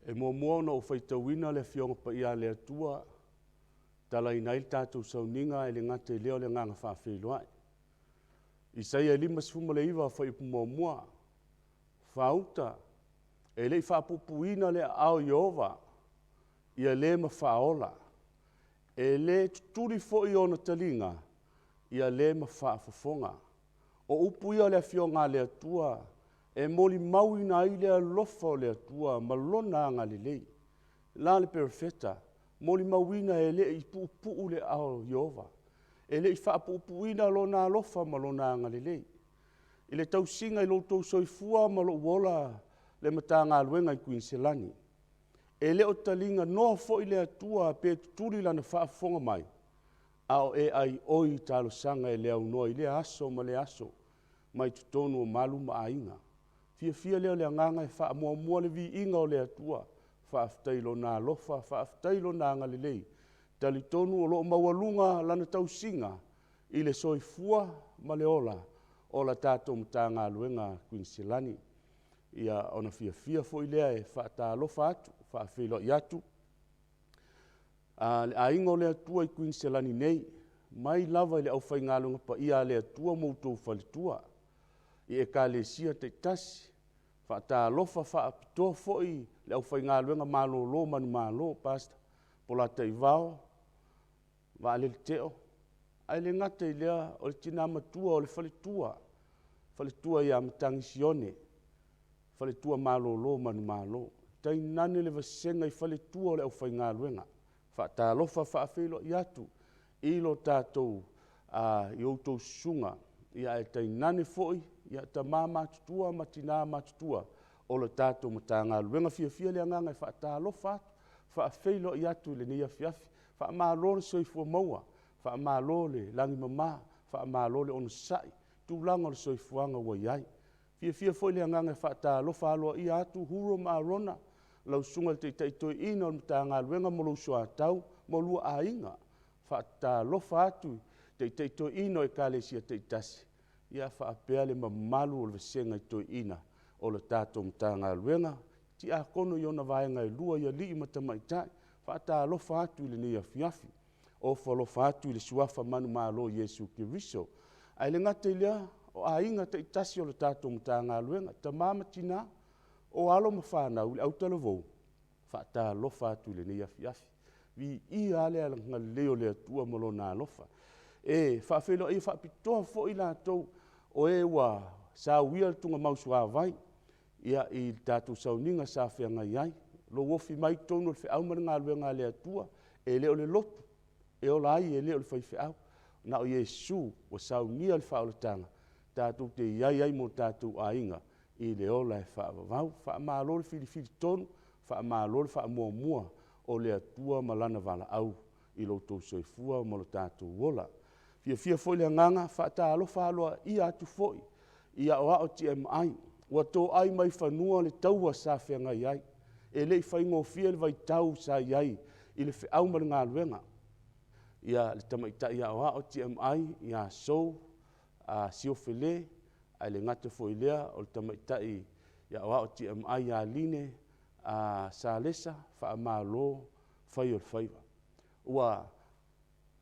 E muamua ona ou faitauina le Afioga Paia a le Atua e talaina ai le tatou sauniga, ae le gata i lea o le agaga faafeiloai. Isaia 59 fuaiupu 1, “Faauta, e le i faapuupuuina le aao o Ieova ia le mafaaola, e le tutuli foi ona taliga ia le mafaafofoga.” O upu ia o le Afioga a le Atua e molimauina ai le alofa o le Atua ma Lona agalelei. O le la le Perofeta, molimauina e le i puupuu le aao o Ieova, e le i faapuupuuina Lona alofa ma Lona agalelei i le tausiga i lo outou soifua ma lou ola le Matagaluega i Kuiniselani. E le o taliganoa foi le Atua pe tutuli Lana faafofoga mai, a o e aioi i talosaga e le aunoa i lea aso ma lea aso mai totonu o malu ma aiga. O le fiafia lea o le agaga e faamuamua le viiga o le Atua, faafetai i Lona alofa, faafetai i Lona agalelei. E talitonu o lo o maualuga Lana tausiga i le soifua ma le ola o le tatou Matagaluega a Kuiniselani. Ia, ona fiafia foi lea e faatalofa atu ma faafeiloai atu. Le aiga o le Atua i Kuiniselani nei, mai lava i le aufaigaluega paia a le Atua ma outou faletua i Ekalesia taitasi. E faatalofa faapitoa foi i le aufaigaluega malolo manumalo, Pastor Polataivao Vaalele Teo, ae le gata i lea o le tina matua o le faletua, le faletua ia Matagi Sione, faletua malolo manumalo, tainane le vasega i faletua o le aufaigaluega. E faatalofa ma faafeiloai atu i outou susuga, ae tainane foi tama matutua ma tina matutua o le tatou Matagaluega. E fiafia le agaga e faatalofa atu ma faafeiloai atu i lenei afiafi. Faamalo le soifua maua, faamalo le lagi e mama, faamalo le onosai i tulaga o le soifuaga ua i ai. E fiafia foi le agaga e faatalofa aloaia atu Huro ma Arona, lau Susuga i le Taitai Toeaina o le Matagaluega ma lou soatau ma oulua aiga. E faatalofa atu i Taitai Toeaina o Ekalesia taitasi faapea le mamalu o le vasega i Toeaina o le tatou Matagaluega, Tiakono i ona vaega e 2 i alii ma tamaitai. E faatalofa atu i lenei afiafi. Ofo alofa atu i le Suafa manumalo o Iesu Keriso. Ae le gata i lea o aiga taitasi o le tatou Matagaluega, tama ma tina, o alo ma fanau, le autalavou, e faatalofa atu i lenei afiafi. Viia lava le agalelei o le Atua ma Lona alofa. E faafeiloai faapitoa foi i latou o e ua sauia le tuugamausuavai i le tatou sauniga sa feagai ai. Lou ofi mai i totonu o le feau ma le galuega a le Atua, e le o le lotu e ola ai, e le o le faifeau, na o Iesu ua saunia le faaolataga tatou te i ai ai ma o tatou aiga i le ola e faavavau. Faamalo le filifili tonu, faamalo le faamuamua o le Atua ma Lana valaau i lo outou soifua ma lo tatou ola. E fiafia foi le agaga e faatalofa aloaia atu foi i Aoao TMI ua toai mai i fanua le taua sa feagai ai. E le i faigofie le vaitau sa i ai i le feau ma le galuega. Le tamaitai Aoao TMI ia Sou Siofele, ae le gata foi i lea o le tamaitai Aoao TMI ia Line Salesa, faamalo fai o le faiva. Ua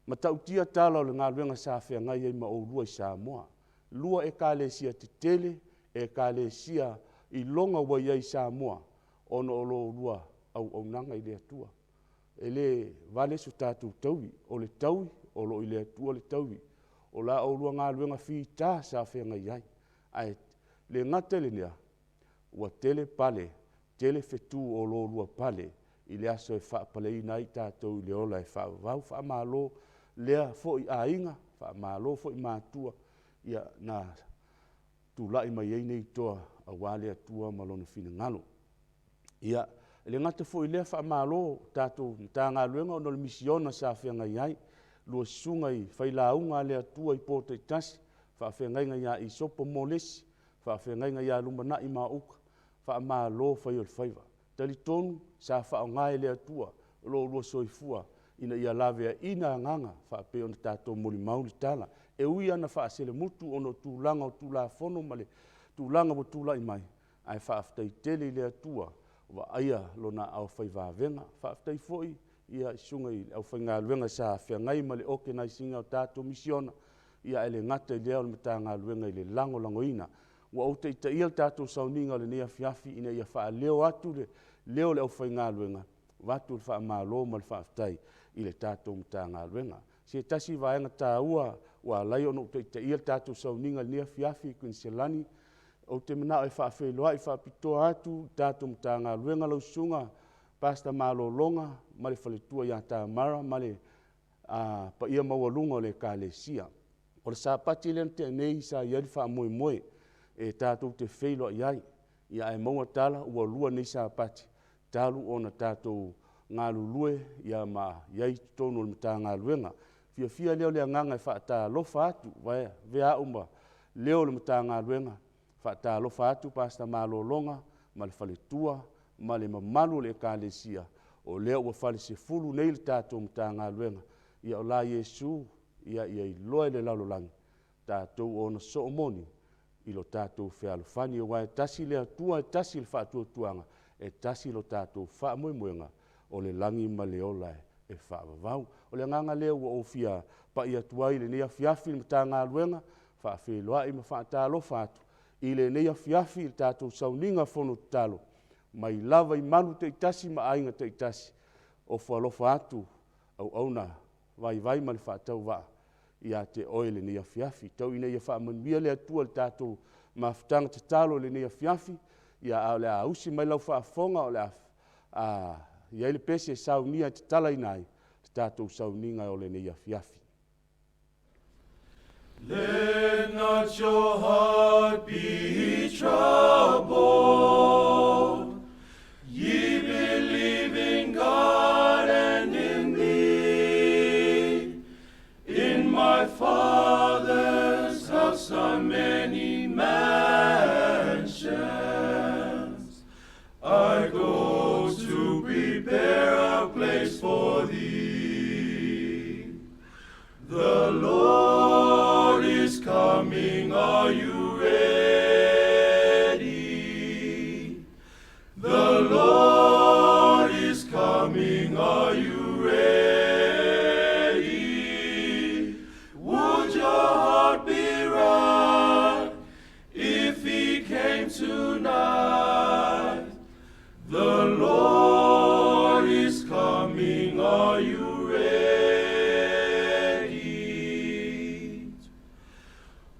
matautia tala o le galuega sa feagai ai ma oulua i Samoa. E 2 Ekalesia tetele, Ekalesia iloga ua i ai i Samoa ona o la oulua auaunaga i le Atua. E le vale so tatou taui, o le taui o lo o i le Atua le taui. O la oulua galuega fita sa feagai ai, ae le gata i lea, ua tele pale, tele fetu o lo oulua pale i le aso e faapaleina ai tatou i le ola e faavavau. Faamalo lea foi aiga, faamalo foi matua na tulai mai ai nei toa aua le Atua ma Lona finagalo. Ia, e le gata foi i lea faamalo i le tatou Matagaluega ona o le misiona sa feagai ai, lua susuga i failauga a le Atua i po taitasi, faafeagaiga ia Isopo Molesi, faafeagaiga ia Lumanai Maouga, faamalo fai o le faiva. E talitonu sa faaaoga e le Atua lo oulua soifua ina ia laveaiina agaga faapei ona tatou molimau le tala. E ui lava ina faaselemutu ona o tulaga o Tulafono ma le tulaga ua tulai mai, ae faafetai tele i le Atua vaaia lona aao faivavega. Faafetai foi ia i susuga i le aufaigaluega sa feagai ma le organize ina o tatou misiona, ae le gata i lea o le Matagaluega i le lagolagoina. Ua ou taitaia le tatou sauniga o lenei afiafi ina ia faaleo atu le leo o le aufaigaluega, avatu le faamalo ma le faafetai i le tatou Matagaluega. O se tasi vaega taua ua ala ai ona ou taitaia le tatou sauniga i lenei afiafi Koneselani, ou te manao e faafeiloai faapitoa atu le tatou Matagaluega, lau Susuga Pastor Malologa ma le faletua ia Tamara ma le paia maualuga o le Ekalesia. O le Sapati lea na tea nei sa i ai le faamoemoe e tatou te feiloai ai, ae maua tala ua 2 nei Sapati talu ona tatou galulue ma i ai i totonu o le Matagaluega. O le fiafia lea o le agaga e faatalofa atu, e avea au ma leo o le Matagaluega, e faatalofa atu Pastor Malologa ma le faletua ma le mamalu o le Ekalesia, o lea ua falesefulu nei le tatou Matagaluega. Ia o la Iesu ia iloa e le lalolagi o tatou o ona soo moni i lo tatou fealofani, aua e tasi le Atua e tasi le faatuatuaga, e tasi lo tatou faamoemoega, o le lagi ma le ola e faavavau. O le agaga lea ua ou fia pai atu ai i lenei afiafi i le Matagaluega, faafeiloai ma faatalofa atu i lenei afiafi i le tatou sauniga fono tatalo, mai lava i malu taitasi ma aiga taitasi, ofo alofa atu auauna vaivai ma le faatauvaa ia te oe i lenei afiafi. Tau ina ia faamanuia le Atua i le tatou mafutaga tatalo i lenei afiafi, ae o le a usi mai lau faafofoga, o le a i ai le pese e saunia e tatalaina ai le tatou sauniga o lenei afiafi. Let not your heart be troubled. Ye believe in God and in me. In my Father's house are many mansions. I go to prepare a place for thee. The Lord is coming, are you ready? The Lord is coming, are you ready? Would your heart be right if he came tonight? The Lord is coming, are you ready?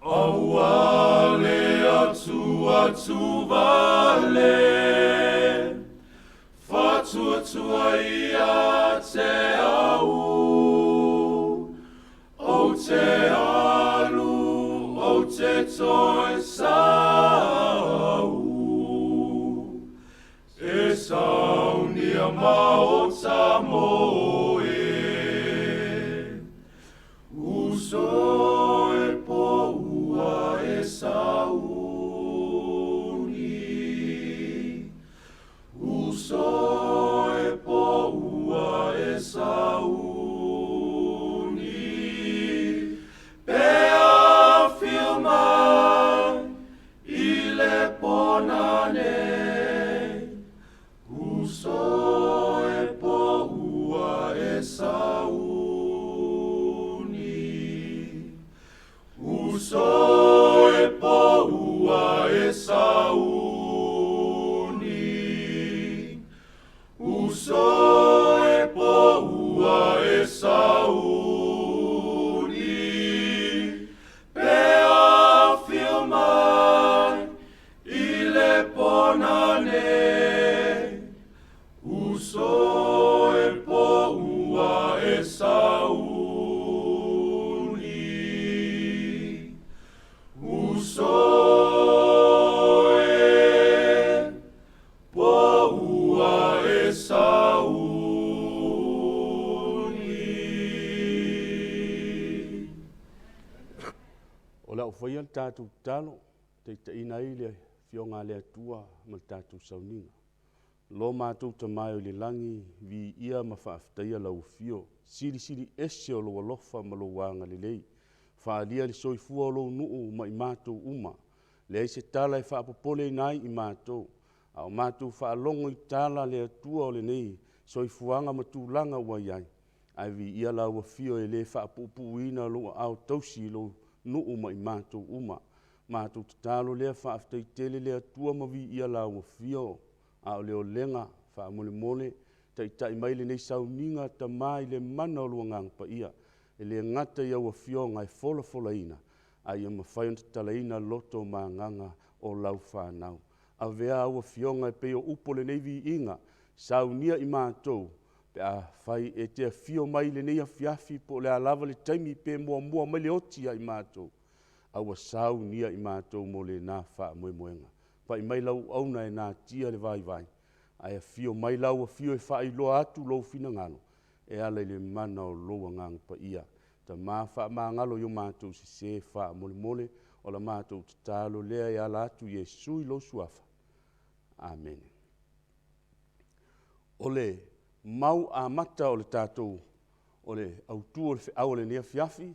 Auale atu atu vale, fatuatua ia te au, o te alu, o te toi sau. E saunia ma o ta moe, uso e poua e sauni. Uso e poua e sauni. Pe afio mai i le pona nei, uso e poua e sauni. Uso e poua e sauni. Uso e poua e sauni. Pe afio mai i le pona nei, uso e poua e sauni. Uso e poua e sauni. O le a ou faia le tatou tatalo, taitaiina ai le Afioga a le Atua ma le tatou sauniga. Lo matou Tama e oi le lagi, viia ma faafetaia lau afio, silisili ese o lou alofa ma lou agalelei, faaalia le soifua o lou nuu ma i matou uma, leai se tala e faapopoleina ai i matou, A o matou faalogo i tala a le Atua o lenei soifuaga ma tulaga ua i ai, ae viia lau Afio e le faapuupuuina lou aao tausi i lou nuu ma i matou uma. Matou tatalo lea, faafetai tele le Atua ma viia lau Afio. A o le olega, faamolemole, taitai mai lenei sauniga Tama i le mana o lou Agaga Paia, e le gata i au Afioga e folafolaina, a ia mafai ona tatalaina loto ma agaga o lau fanau. Avea au Afioga e pei o upu o lenei viiga, saunia i matou pe afai e te afio mai i lenei afiafi po o le a lava le taimi pe muamua mai le oti ia i matou, a ua saunia i matou mo lena faamoemoega. Pai mai lau auauna e natia le vaivai, ae afio mai lau Afio e faailoa atu lou finagalo e ala i le mana o lou Agaga Paia. Tama, faamagalo i o matou sese faamolemole, o la matou tatalo lea e ala atu i Iesu i lou Suafa. Amene. O le mau amata o le tatou, o le autu o le feau o lenei afiafi,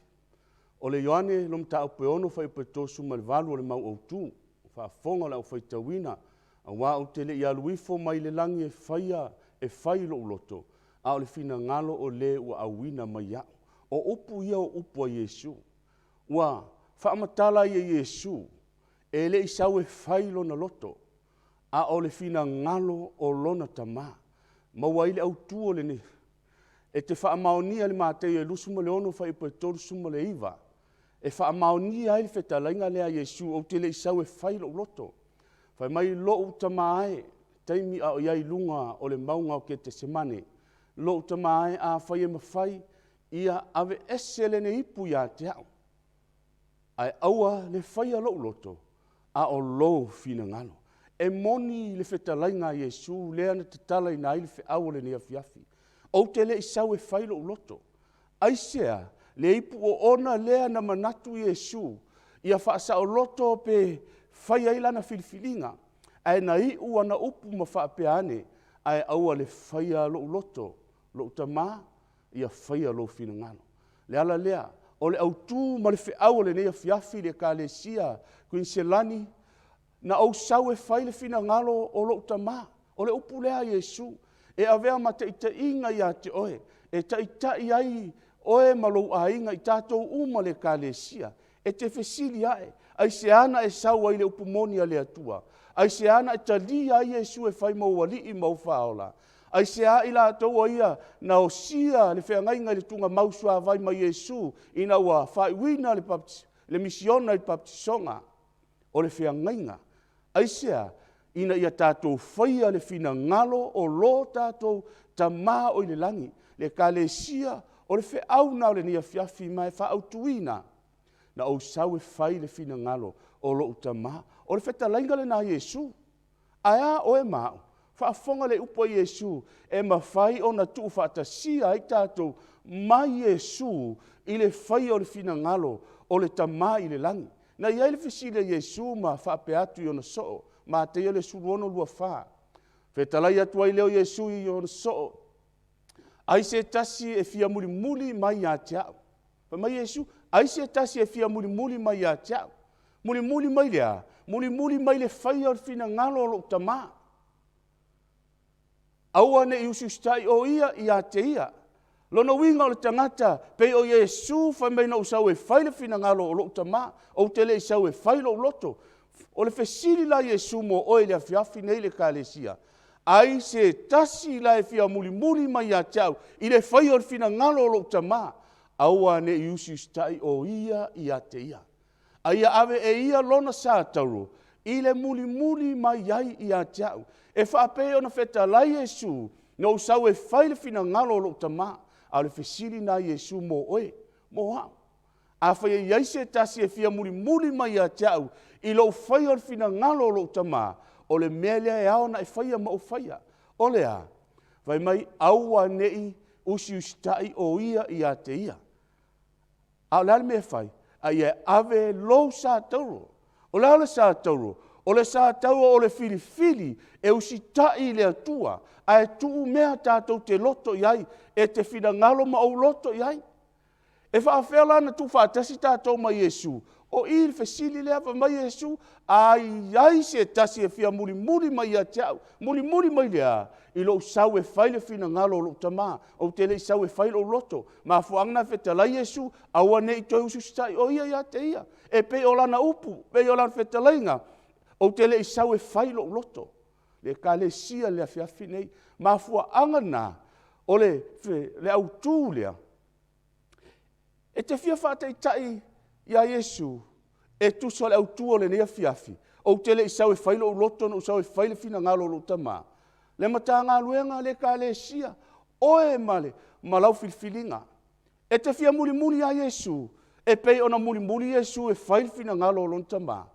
o le Ioane lona mataupu e 6 fuaiupu e 38 o le mau autu. Faafofoga le au faitauina, aua ou te le i alu ifo mai le lagi e faia e fai lou loto, a o le finagalo o le ua auina mai au. O upu ia o upu a Iesu. Ua faamatala ai e Iesu, e le i sau e fai lona loto, a o le finagalo o lona Tama. Maua ai le autu o lenei. E te faamaonia i le Mataio e 26 fuaiupu e 39, e faamaonia ai le fetalaiga lea a Iesu, ou te le i sau e fai lou loto. Fai mai lou Tama e, taimi a o i ai i luga o le mauga o Ketesemane, lou Tama e, afai e mafai, ia aveese lenei ipu ia te au, ae aua le faia lou loto, a o lou finagalo. E moni le fetalaiga a Iesu lea na tatalaina ai le feau o lenei afiafi. Ou te le i sau e fai lou loto. Aisea? Le ipu oona lea na manatu Iesu ia faasaoloto pe fai ai lana filifiliga, ae na iu ana upu ma faapea ane, ae aua le faia lou loto, lou Tama, ia faia lou finagalo. O le ala lea, o le autu ma le feau o lenei afiafi i le Ekalesia Kuiniselani, na ou sau e fai le finagalo o lou Tama. O le upu lea a Iesu, e avea ma taitaiga ia te oe, e taitai ai oe ma lou aiga, i tatou uma le Ekalesia. E te fesili ae, aisea na e sau ai i le upu moni a le Atua? Aisea na e talia ai Iesu e fai ma ou Alii ma ou Faaola? Aisea i latou o ia na osia le feagaiga i le tuugamau suavai ma Iesu ina ua faaiuina le misiona i le papatisoga? O le feagaiga. Aisea? Ina ia tatou faia le finagalo o lo tatou Tama o i le lagi. Le Ekalesia, o le feau lena o lenei afiafi ma e faaautuina, na ou sau e fai le finagalo o lou Tama. O le fetalaiga lena a Iesu. Ae a oe ma au? Faafofoga i le upu a Iesu, e mafai ona tuufaatasia ai tatou ma Iesu i le faia o le finagalo o le Tama i le lagi. Na i ai le fesili a Iesu ma faapea atu i ona soo, Mataio 16:24. Fetalai atu ai lea o Iesu i ona soo, ai se tasi e fia mulimuli mai ia te au. Fai mai Iesu, ai se tasi e fia mulimuli mai ia te au. Mulimuli mai le a? Mulimuli mai le faia o le finagalo o lou Tama. Aua ne i usiusitai o ia ia te ia. Lona uiga o le tagata pei o Iesu fai mai na ou sau e fai le finagalo o lou Tama, ou te le i sau e fai lou loto. O le fesili la a Iesu mo oe i le afiafi nei le Ekalesia, ai se tasi la e fia mulimuli mai ia te au i le faia o le finagalo o lou Tama, aua ne i usiusitai o ia ia te ia, a ia ave e ia lona sa tauro i le mulimuli mai ai ia te au. E faapei ona fetalai Iesu, na ou sau e fai le finagalo o lou Tama. A o le fesili lena a Iesu mo oe, mo au. Afai e i ai se tasi e fia mulimuli mai ia te au i lou faia o le finagalo o lou Tama, o le mea lea e ao ona e faia ma ou faia. O le a? Fai mai, aua ne i usiusitai o ia ia te ia. A o le a le mea e fai? A ia ave lou sa tauro. O le a le sa tauro? O le sa tauro o le filifili e usitai i le Atua ae tuu mea tatou te loto i ai, e te finagalo ma ou loto i ai. E faapefea la ona tuufaatasi tatou ma Iesu? O i le fesili lea, fai mai Iesu, a i ai se tasi e fia mulimuli mai ia te au, mulimuli mai le a? I lou sau e fai le finagalo o lou Tama, ou te le i sau e fai lou loto. Mafuaaga na fetalai Iesu, aua ne i toe usiusitai o ia ia te ia. E pei o lana upu, e pei o lana fetalaiga, ou te le i sau e fai lou loto. Le Ekalesia i le afiafi lenei. Mafuaaga na o le autu lea, e te fia faataitai ia Iesu e tusa o le autu o lenei afiafi, ou te le i sau e fai lou loto na ou sau e fai le finagalo o lou Tama. Le Matagaluega le Ekalesia, oe ma lau filifiliga. E te fia mulimuli ia Iesu e pei ona mulimuli Iesu e fai le finagalo o lona Tama.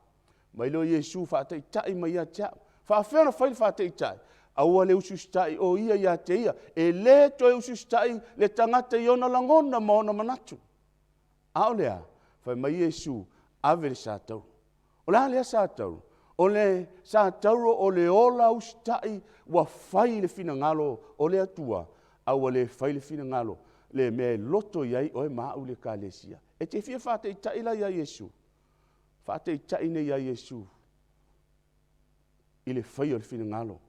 Fai mai lea o Iesu, faataitai mai ia te au. E faapefea ona fai le faataitai? Aua le usiusitai o ia ia te ia. E le toe usiusitai le tagata i ona lagona ma ona manatu. A o le a? Fai mai Iesu, ave le satauro. O le a lea satauro? O le satauro o le ola usitai ua fai le finagalo o le Atua, a ua le fai le finagalo le mea e loto i ai oe ma au le Ekalesia. E te fia faataitai la ia Iesu? Faataitai nei ia Iesu i le faia o le finagalo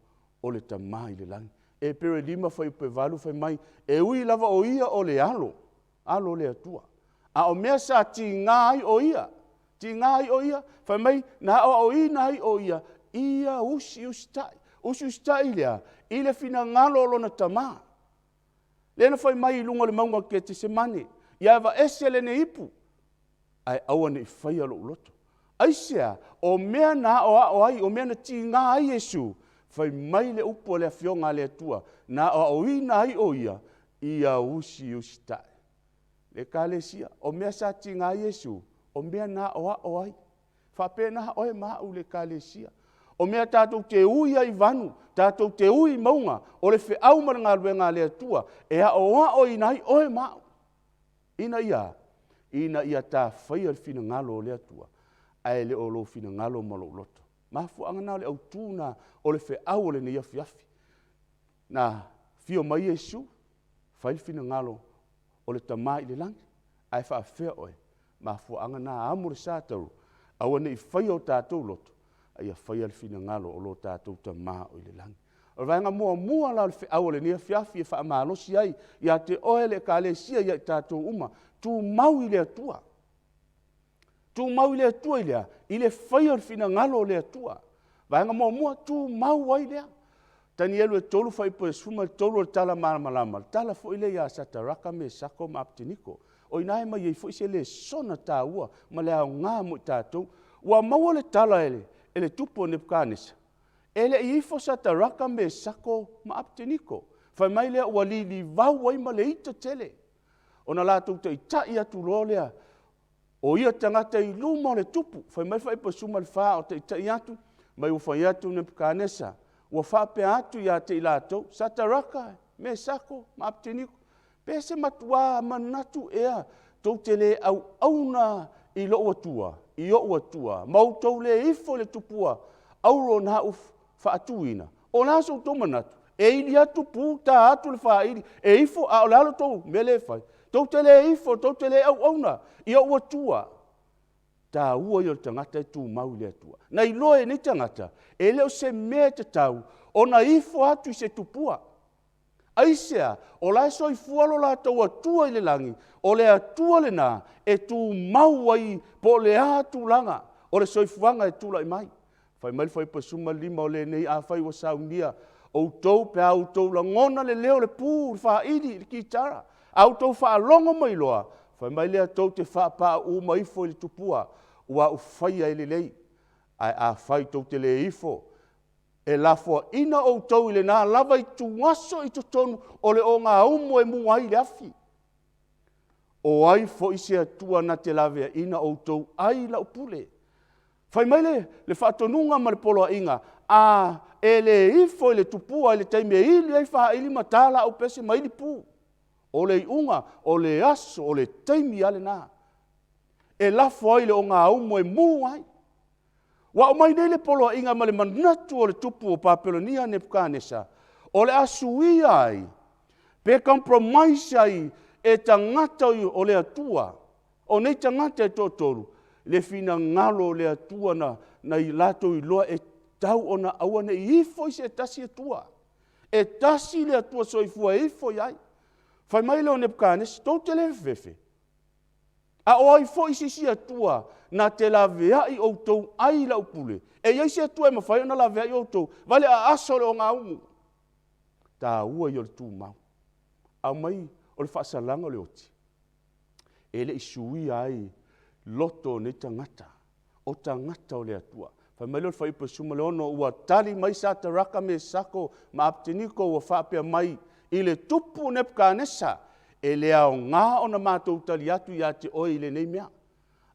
o le Tama i le lagi. Hepero e 5 fuaiupu e 8 fai mai, e ui lava o ia o le Alo, Alo o le Atua, a o mea sa tiga ai o ia, tiga ai o ia, fai mai na aoaoina ai o ia, ia usiusitai. Usiusitai i le a? I le finagalo o lona Tama. Lea na fai mai i luga o le mauga o Ketesemane, ia aveese lenei ipu, ae aua ne i faia lou loto. Aisea? O mea na aoao ai, o mea na tiga ai Iesu, fai mai le upu a le Afioga a le Atua, na aoaoina ai o ia, ia usiusitai. Le Ekalesia, o mea sa tiga ai Iesu, o mea na aoao ai. E faapena oe ma au le Ekalesia. O mea tatou te ui ai i vanu, tatou te ui i mauga, o le feau ma le galuega a le Atua e aoaoina ai oe ma au, ina ia a? Ina ia ta faia le finagalo o le Atua, ae le o lou finagalo ma lou loto. O mafuaaga na o le autu lena o le feau o lenei afiafi. Na afio mai Iesu fai le finagalo o le Tama i le lagi, ae faapefea oe? Mafuaaga lena amo le sa tauro, aua ne i faia o tatou loto, a ia faia le finagalo o lo tatou Tama o i le lagi. O le vaega muamua la o le feau o lenei afiafi e faamalosi ai ia te oe le Ekalesia ia i tatou uma, tumau i le Atua. Tumau i le Atua i le a? I le faia o le finagalo o le Atua. Vaega muamua, tumau ai lea. Tanielu e 3 fuaiupu e 13 o le tala malamalama, o le tala foi lea ia Sataraka, Mesako ma Apeteniko. O i ina e aumai ai foi se lesona taua ma le aoga mo i tatou. Ua maua le tala e le tupu o Nepukatanesa, e le i ifo Sataraka, Mesako ma Apeteniko. Fai mai lea ua lilivau ai ma le ita tele, ona latou taitai atu loa lea o ia tagata i luma o le tupu. Fai mai le fuaiupu 14 o taitai atu, mai ua fai atu Nepukatanesa, ua faapea atu ia te i latou, Sataraka, Mesako ma Apeteniko, pe se matua manatu ea tou te le auauna i lou Atua, i ou Atua, ma outou le ifo i le tupua auro na ou faatuina? O le a so outou manatu? E ili atu pu, ta atu le faili, e ifo, a o le a le tou mea lea e fai? Tou te le ifo, tou te le auauna i ou Atua. Taua ia o le tagata e tumau i le Atua. Na iloa e nei tagata, e le o se mea e tatau ona ifo atu i se tupua. Aisea? O la e soifua lo latou Atua i le lagi, o le Atua lena e tumau ai po o le a tulaga o le soifuaga e tulai mai. Fai mai le fuaiupu 15 o lenei, afai ua saunia outou pe a outou lagona le leo o le pu, le faili, le kitara, a outou faalogo mai loa, fai mai lea tou te faapauu ma ifo i le tupua, ua ou faia e lelei. Ae afai tou te le ifo, e lafoaina outou i lena lava ituaso i totonu o le ogaumu e mu ai le afi. O ai foi se Atua na te laveaiina outou ai lau pule? Fai mai le faatonuga ma le poloaiga, a e le ifo i le tupua i le taimi e ili ai faili ma ta laau pese ma ili pu, o le iuga, o le aso, o le taimi lava lena e lafo ai i le ogaumu e mu ai. Ua aumai nei le poloaiga ma le manatu o le tupu o Papelonia Nepukatanesa, o le a suia ai pe compromise ai e tagata o le Atua, o nei tagata e toatolu, le finagalo o le Atua na, na i latou iloa e tau ona aua ne i ifo i se tasi Atua. E tasi le Atua soifua e ifo i ai. Fai mai lea o Nepukanesa, tou te le fefefe? A o ai foi se isi Atua na te laveai outou ai i lau pule? E i ai se Atua e mafai ona laveai outou? Vaai le aasa o le ogaumu. Taua ia o le tumau. Aumai o le faasalaga o le oti, e le i suia ai loto o nei tagata, o tagata o le Atua. Fai mai lea o le fuaiupu 16, ua tali mai Sataraka, Mesako ma Apeteniko ua faapea mai i le tupu Nepukanesa, e le aoga ona matou tali atu ia te oe i lenei mea.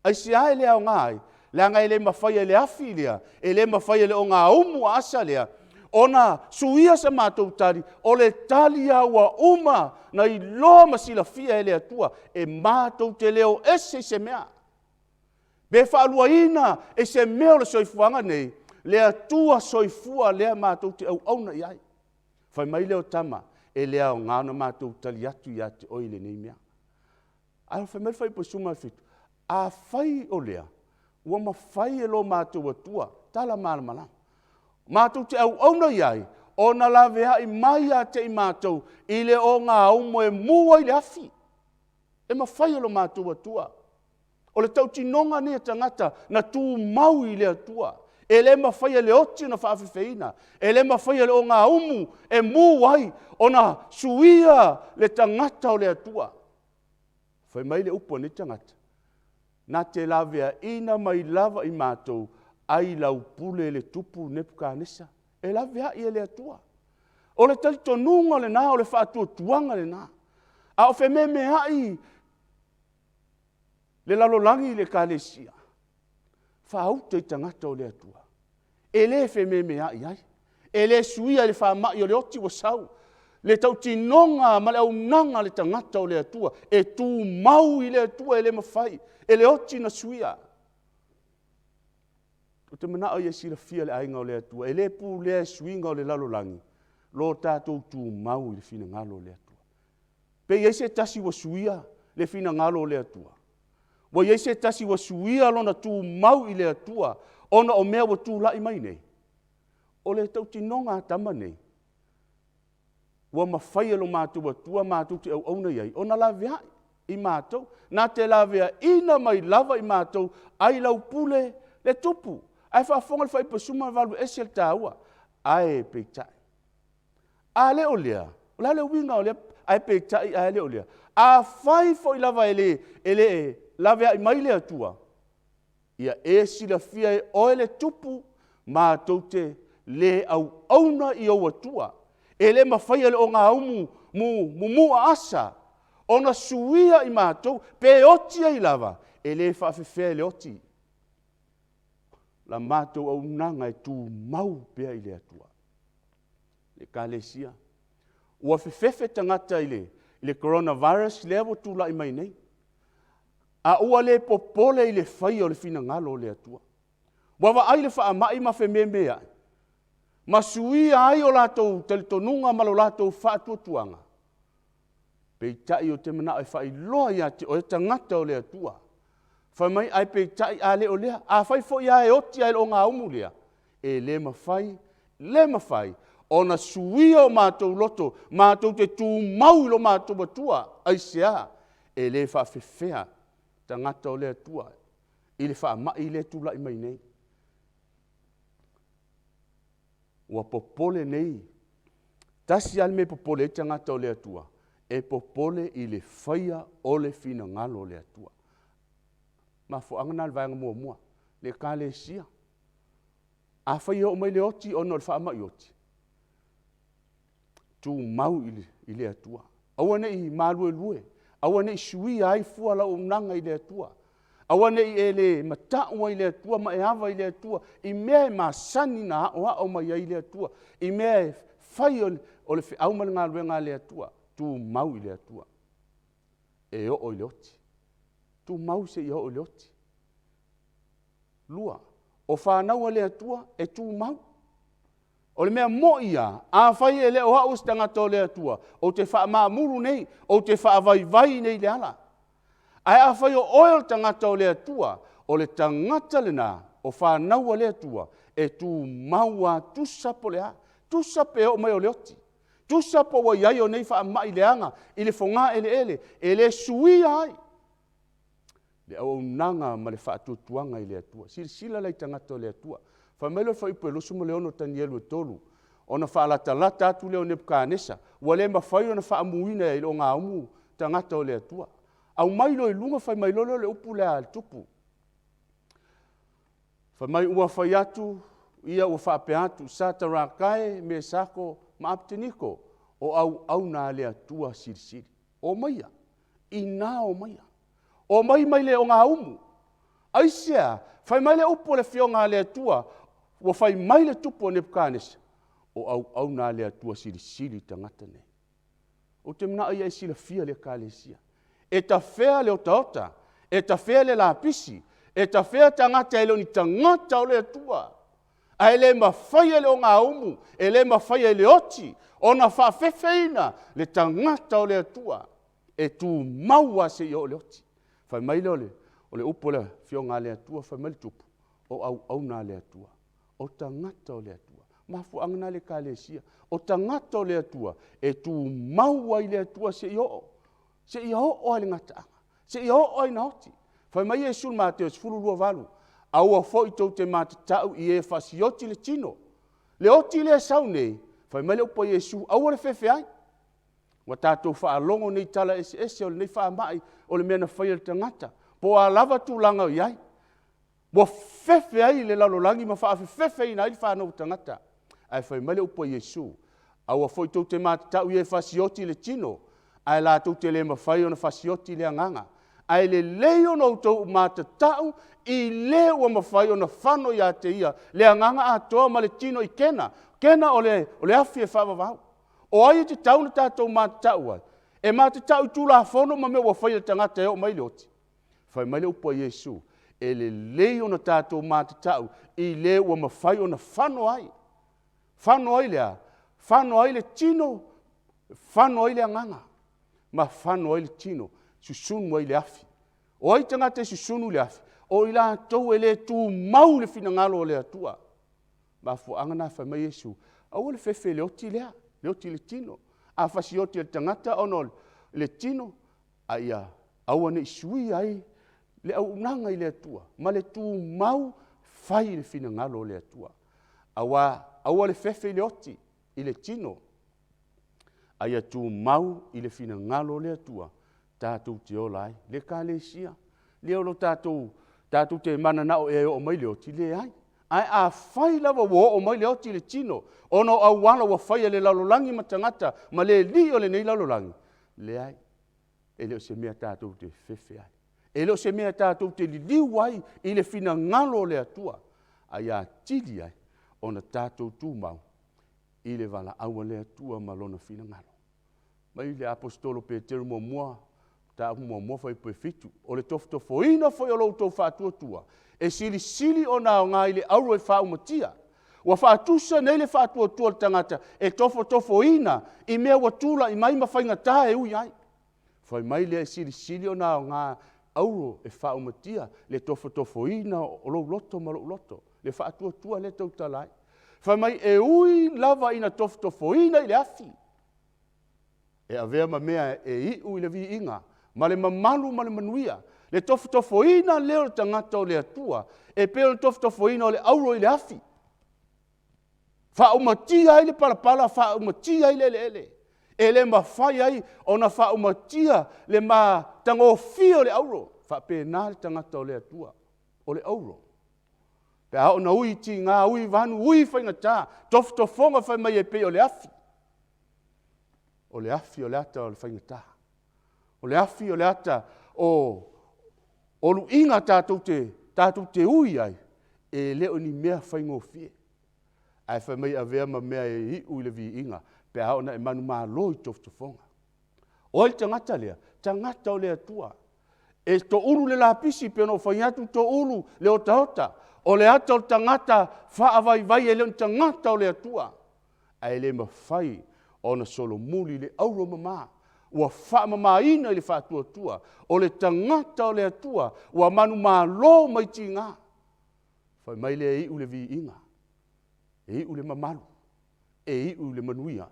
Aisea e le aoga ai? Leaga e le mafai e le afi lea, e le mafai e le ogaumu aasa lea ona suia se matou tali, o le tali lava ua uma ona iloa ma silafia e le Atua, e matou te le o ese i se mea. Pe faaluaina e se mea o le soifuaga nei, le Atua soifua lea matou te auauna i ai. Fai mai lea o tama, e le aoga ona matou tali atu ia te oe i lenei mea. Ae fai mai le fuaiupu 17, afai o lea, ua mafai e lo matou Atua, tala malamalama, matou te auauna i ai, ona laveai mai ia te i matou i le ogaumu e mu ai le afi. E mafai e lo matou Atua. O le tautinoga lenei a tagata na tumau i le Atua. E le mafai e le oti ona faafefeina, e le mafai e le ogaumu e mu ai ona suia le tagata o le Atua. Fai mai le upu a nei tagata, na te laveaiina mai lava i matou ai lau pule le tupu Nepukanesa. E laveai e le Atua. O le talitonuga lena, o le faatuatuaga lena. A o fememeai le lalolagi i le ekalesia, faauta i tagata o le Atua. E le fememeai ai, e le suia e le faamai o le oti ua sau le tautinoga ma le auaunaga a le tagata o le Atua e tumau i le Atua e le mafai e le oti ona suia. Ou te manao ia silafia e le aiga o le Atua, e le pulea e suiga o le lalolagi lo tatou tumau i le finagalo o le Atua. Pe i ai se tasi ua suia le finagalo o le Atua? Ua i ai se tasi ua suia lona tumau i le Atua ona o mea ua tulai mai nei? O le tautinoga a tama nei, ua mafai e lo matou Atua matou te auauna i ai ona laveai i matou, na te laveaiina mai lava i matou ai lau pule le tupu. Ae faafofoga le fuaiupu 18, e ese le taua. Ae peitai, a le o lea, o le a le uiga o lea ae peitai ae le o lea? Afai foi lava e le laveai mai le Atua, ia e silafia e oe le tupu, matou te le auauna i ou Atua. E le mafaia e le ogaumu mumu aasa ona suia i matou, pe oti ai lava, e le faafefea e le oti la matou auaunaga e tumau pea i le Atua. Le Ekalesia, ua fefefe tagata i le coronavirus lea ua tulai mai nei, a ua le popole i le faia o le finagalo o le Atua. Ua vaai i le faamai ma fememeai ma suia ai o latou talitonuga ma lo latou faatuatuaga. Peitai ou te manao e faailoa ia te oe tagata o le Atua. Fai mai, ae peitai a le o lea, afai foi lava e oti lava i le ogaumu lea, e le mafai, le mafai ona suia o matou loto matou te tumau i lo matou Atua. Aisea? E le faafefea tagata o le Atua i le faamai lea e tulai mai nei. Ua popole nei, tasi lava le mea e popole ai tagata o le Atua, e popole i le faia o le finagalo o le Atua. Mafuaaga lena o le vaega muamua, le Ekalesia. Afai e oo mai le oti ona o le faamai oti, tumau i le Atua. Aua ne i maluelue, aua ne i suia ai fua lau auaunaga i le Atua. Aua ne i e le matau ai i le Atua ma e ava i le Atua i mea e masani ona aoao mai ai le Atua, i mea e fai o le feau ma le galuega a le Atua. Tumau i le Atua e oo i le oti. Tumau seia oo i le oti. Lua, o fanau a le Atua e tumau. O le mea moni lava, afai e le o au o se tagata o le Atua, ou te faamamulu nei, ou te faavaivai nei i le ala. Ae afai o oe o le tagata o le Atua, O le tagata lena o fanau a le Atua e tumau lava tusa po o le a, tusa pe oo mai o le oti, tusa po ua i ai o nei faamai leaga i le fogaeleele, e le suia ai le auaunaga ma le faatuatuaga i le Atua. Silasila la i tagata o le Atua. Fai mai lea o le Fuaiupu 26 o Tanielu 3, ona faalatalata atu lea o Nepukatanesa, ua le mafai ona faamuina e le ogaumu tagata o le Atua. Aumai loa i luga fai mai loa lea o le upu lea a le tupu. Fai mai ua fai atu ia ua faapea atu, Sataraka e, Mesako ma Apeteniko, o auauna a le Atua Silisili. Omaia, ina omaia, omai mai le ogaumu. Aisea? Fai mai le upu a le Afioga a le Atua, ua fai mai le tupu o Nepukatanesa, o auauna a le Atua Silisili tagata nei. Ou te manao ia e silafia le Ekalesia. E tafea le otaota, e tafea le lapisi, e tafea tagata e le o ni tagata o le Atua, ae le mafai e le ogaumu, e le mafai e le oti ona faafefeina le tagata o le Atua e tumau lava seia oo i le oti. Fai mai lea o le upu a le Afioga a le Atua fai mai le Tupu, o auauna a le Atua, o tagata o le Atua. O le mafuaaga lena le Ekalesia, o tagata o le Atua e tumau ai i le Atua seia oo, seia oo lava i le gataaga, seia oo lava ina oti. Fai mai Iesu i le Mateo 22:8, aua foi tou te matatau i e fasioti le tino. Le oti lea e sau nei, fai mai le upu a Iesu, aua le fefe ai. Ua tatou faalogo nei i tala eseese o lenei faamai, o le mea na faia e le tagata, po o a lava tulaga o i ai, ua fefefe ai le lalolagi ma faafefefeina ai le fanau a tagata. Ae fai mai le upu a Iesu, aua foi tou te matatau i e fasioti le tino, ae latou te le mafai ona fasioti le agaga. Ae lelei ona outou matatau i le ua mafai ona fano ia te ia le agaga atoa ma le tino i Kena. O Kena o le afi e faavavau. O ai e tatau ona tatou matatau ai? E matatau i Tulafono ma mea ua faia e le tagata e oo mai le oti? Fai mai le upu a Iesu, e lelei ona tatou matatau i le ua mafai ona fano ai. Fano ai le a? Fano ai le tino, fano ai le agaga, ma fano ai le tino, susunu ai le afi. O ai tagata e susunu i le afi? O i latou e le tumau i le finagalo o le Atua. O le mafuaaga lena fai mai Iesu, aua le fefe i le oti lea, le oti i le tino. A fasioti e le tagata ona o le tino, a ia aua ne i suia ai le auaunaga i le Atua ma le tumau fai le finagalo o le Atua. Aua aua le fefe i le oti, i le tino, a ia tumau i le finagalo o le Atua tatou te ola ai. Le Ekalesia, lea o lo o tatou, tatou te mananao ea e oo mai le oti, leai. Ae afai lava ua oo mai le oti i le tino ona o auala ua faia e le lalolagi ma tagata ma le alii o lenei lalolagi, leai, e le o se mea tatou te fefefe ai. E le o se mea tatou te liliu ai i le finagalo o le Atua, a ia atili ai ona tatou tumau i le valaau a le Atua ma Lona finagalo. Fai mai le Aposetolo o Peteru muamua, mataupu muamua fuaiupu 7, o le tofotofoina foi o lo outou faatuatua, e silisili ona aoga i le auro e faaumatia. Ua faatusa nei le faatuatua o le tagata e tofotofoina i mea ua tulai mai ma faigata e ui ai. Fai mai lea e silisili ona aoga auro e faaumatia le tofotofoina o lou loto ma lou loto, le faatuatua lea e tautala ai. Fai mai e ui lava ina tofotofoina i le afi, e avea ma mea e iu i le viiga ma le mamalu ma le manuia. Le tofotofoina lea o le tagata o le Atua e pei o le tofotofoina o le auro i le afi. Faaumatia ai le palapala, faaumatia ai le eleele. E le mafai ai ona faaumatia le matagofie o le auro. E faapena le tagata o le Atua, o le auro. Pe a oo ina ui i tiga, ui i vanu, ui i faigata, tofotofoga fai mai e pei o le afi. O le afi o le ata o le faigata. O le afi o le ata o luiga tatou te ui ai, e le o ni mea faigofie. Ae fai mai e avea ma mea e iu i le viiga pe a oo ina e manumalo i tofotofoga. O ai le tagata lea? Tagata o le Atua. E toulu le lapisi pei ona ou fai atu, toulu le otaota. O le ata o le tagata faavaivai e le o ni tagata o le Atua, ae le mafai ona solomuli le auro mama. Ua faamamaina i le faatuatua, o le tagata o le Atua, ua manumalo mai tiga. Fai mai lea e iu le viiga, e iu le mamalu, e iu le manuia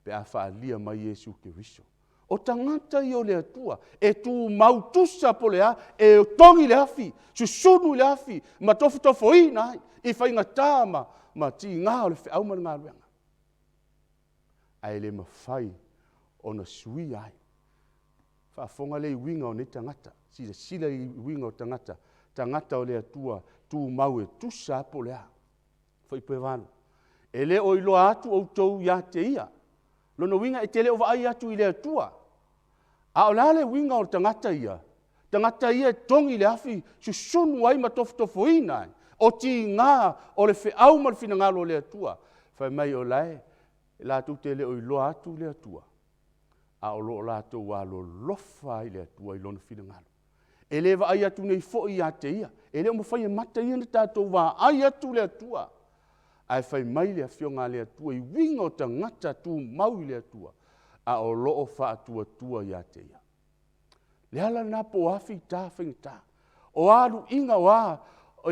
pe a faaalia mai Iesu Keriso. O tagata ia o le Atua e tumau tusa po o le a, e togi le afi, susunu i le afi ma tofotofoina ai i faigata ma tiga o le feau ma le galuega, ae le mafai ona suia ai. Faafofoga lea i uiga o nei tagata, silasila i uiga o tagata, tagata o le Atua, tumau e tusa lava po o le a. Fuaiupu 8, e le o iloa atu outou ia te ia. O lona uiga e te le o vaai atu i le Atua. A o le a le uiga o tagata ia? Tagata ia e togi le afi, susunu ai ma tofotofoina ai, o tiga o le feau ma le finagalo o le Atua. Fai mai o la e latou te le o iloa atu le Atua, a o lo o latou alolofa i le Atua i Lona finagalo. E le vaai atu nei foi ia te Ia. E le o mafai e mata ia ona tatou vaai atu le Atua. Ae fai mai le Afioga a le Atua i uiga o tagata tumau i le Atua, a o lo o faatuatua ia te Ia. Le ala lena po o a fita faigata, o a luiga, o a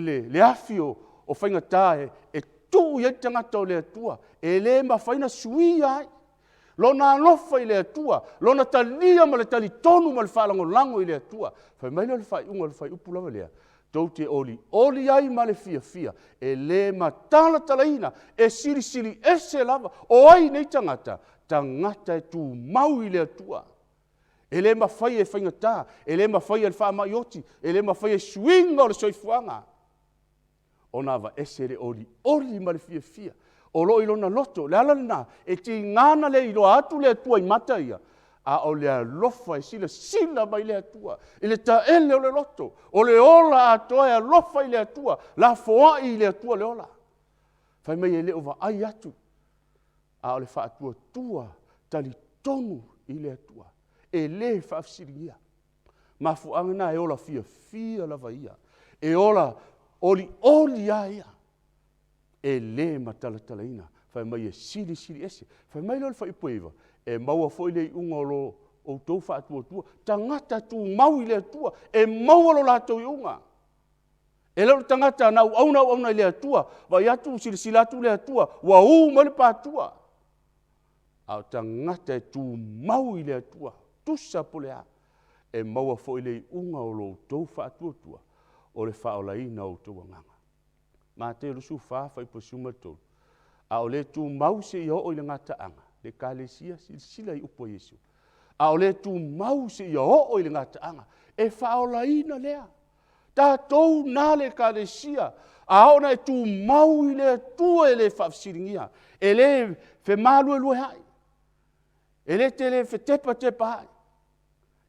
le afi o faigata e tuu i ai le tagata o le Atua, e le mafai ona suia ai lona alofa i le Atua, lona talia ma le talitonu ma le faalagolago i le Atua. Fai mai lea o le faaiuga o le fuaiupu lava lea, tou te olioli ai ma le fiafia, e le matalatalaina, e silisili ese lava. O ai nei tagata? Tagata e tumau i le Atua. E le mafai e faigata, e le mafai e le faamai oti, e le mafai e suiga o le soifuaga ona aveese le olioli ma le fiafia o lo o i lona loto. O le ala lena, e tiga ona le iloa atu le Atua i mata ia, a o le alofa e silasila mai le Atua i le taele o le loto, o le ola atoa e alofa i le Atua, lafoai i le Atua le ola. Fai mai e le o vaai atu, a o le faatuatua talitonu i le Atua, e le faafesiligia. Mafuaaga lena e ola fiafia lava ia, e ola olioli lava ia, e le matalatalaina, fai mai e silisili ese. Fai mai lea o le fuaiupu 9, e maua foi le iuga o lo outou faatuatua, tagata tumau i le Atua, e maua lo latou iuga. E le o le tagata na auauna auauna i le Atua, vaai atu silasila atu le Atua ua u mai le paatua. A o tagata e tumau i le Atua, tusa po o le a, e maua foi le iuga o lo outou faatuatua, o le faaolaina o outou agaga. Mateo 24, fuaiupu 13, a o le tumau seia oo i le gataaga, le ekalesia, silasila i upu a Iesu, a o le tumau seia oo i le gataaga, e faaolaina lea. Tatou na le ekalesia, a oo ina e tumau i le Atua e le faafesiligia, e le femaluelueai, e le tele fetepatepaai,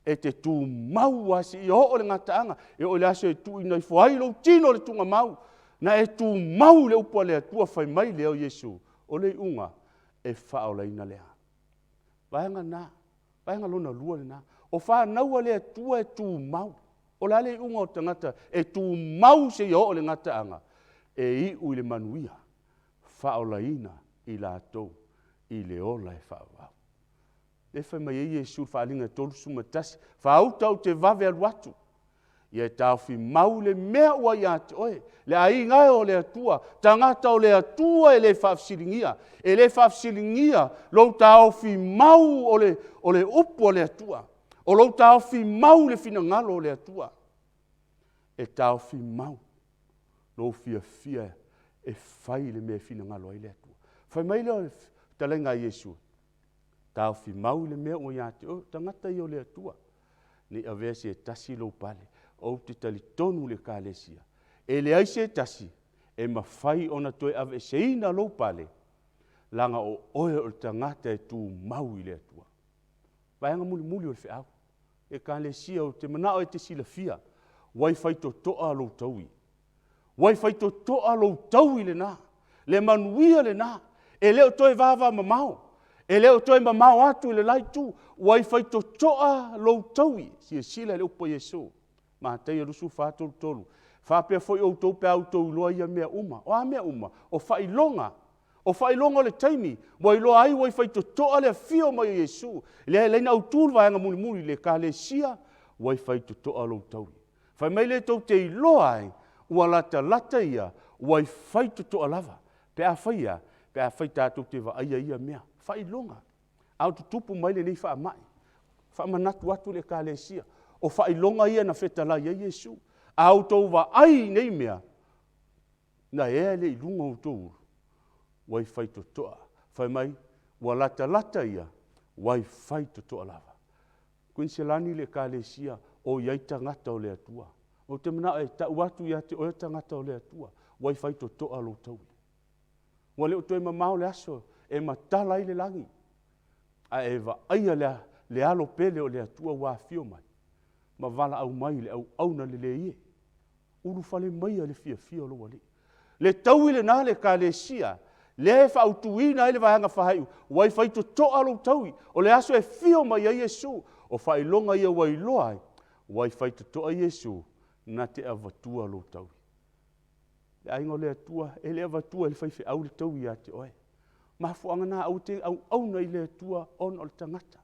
e te tumau lava seia oo i le gataaga, e oo i le aso e tuuina ifo ai lou tino i le tuugamau, na e tumau i le upu a le Atua, fai mai lea o Iesu, o le iuga, e faaolaina lea. Vaega lena, vaega lona lua lena. O fanau a le Atua e tumau. O le a le iuga o tagata e tumau seia oo i le gataaga? E iu i le manuia, faaolaina i latou i le ola e faavavau. Lea e fai mai ai Iesu i le faaaliga e 31, faauta ou te vave alu atu, ia e taofi mau le mea ua ia te oe. Le aiga e o le Atua, tagata o le Atua e le faafesiligia, e le faafesiligia lou taofi mau o le upu a le Atua, o lou taofi mau i le finagalo o le Atua. E taofi mau lou fiafia e fai le mea e finagalo ai le Atua. Fai mai lea o le fetalaiga a Iesu, taofi mau le mea ua ia te oe, o tagata ia o le Atua, ne i avea se tasi lou pale. Ou te talitonu i le Ekalesia, e leai se tasi e mafai ona toe aveeseina lou pale, leaga o oe o le tagata e tumau i le Atua. Vaega mulimuli o le feau. Ekalesia, ou te manao e te silafia, ua i faitotoa lou taui. Ua i faitotoa lou taui lena, le manuia lena, e le o toe vavamamao, e le o toe mamao atu i le la itu, ua i faitotoa lou taui. Silasila i le upu a Iesu, Mataio 24, 33, faapea foi outou pe a outou iloa ia mea uma. O a mea uma? O faailoga. O faailoga o le taimi, ua iloa ai ua i faitotoa le afio mai o Iesu. Lea e ala ai ona autu le vaega mulimuli, le Ekalesia, ua i faitotoa lou taui. Fai mai lea tou te iloa ai, ua latalata ia, ua i faitotoa lava. Pe afai e a? Pe afai tatou te vaaia ia mea, faailoga, a o tutupu mai lenei faamai. Faamanatu atu i le Ekalesia, o faailoga ia na fetalai ai Iesu. A outou vaai i nei mea, ona ea lea i luga o outou ulu, ua i faitotoa. Fai mai, ua latalata ia, ua i faitotoa lava. Kuiniselani le Ekalesia o i ai tagata o le Atua. Ou te manao e tau atu ia te oe le tagata o le Atua, ua i faitotoa lou taui. Ua le o toe mamao le aso e matala ai le lagi, a e vaaia le alo pele o le Atua ua afio mai ma valaau mai le auauna lelei e, ulufale maia i le fiafia o lou Alii. Le taui lena le Ekalesia, lea e fautuina ai le vaega faaiu, ua i faitotoa lou taui, o le aso e afio mai ai Iesu. O faailoga ia ua iloa ai, ua i faitotoa Iesu na te avatua lou taui. Le aiga o le Atua, e le avatua e le faifeau le taui ia te oe. O le mafuaaga lena aua e te auauna i le Atua ona o le tagata.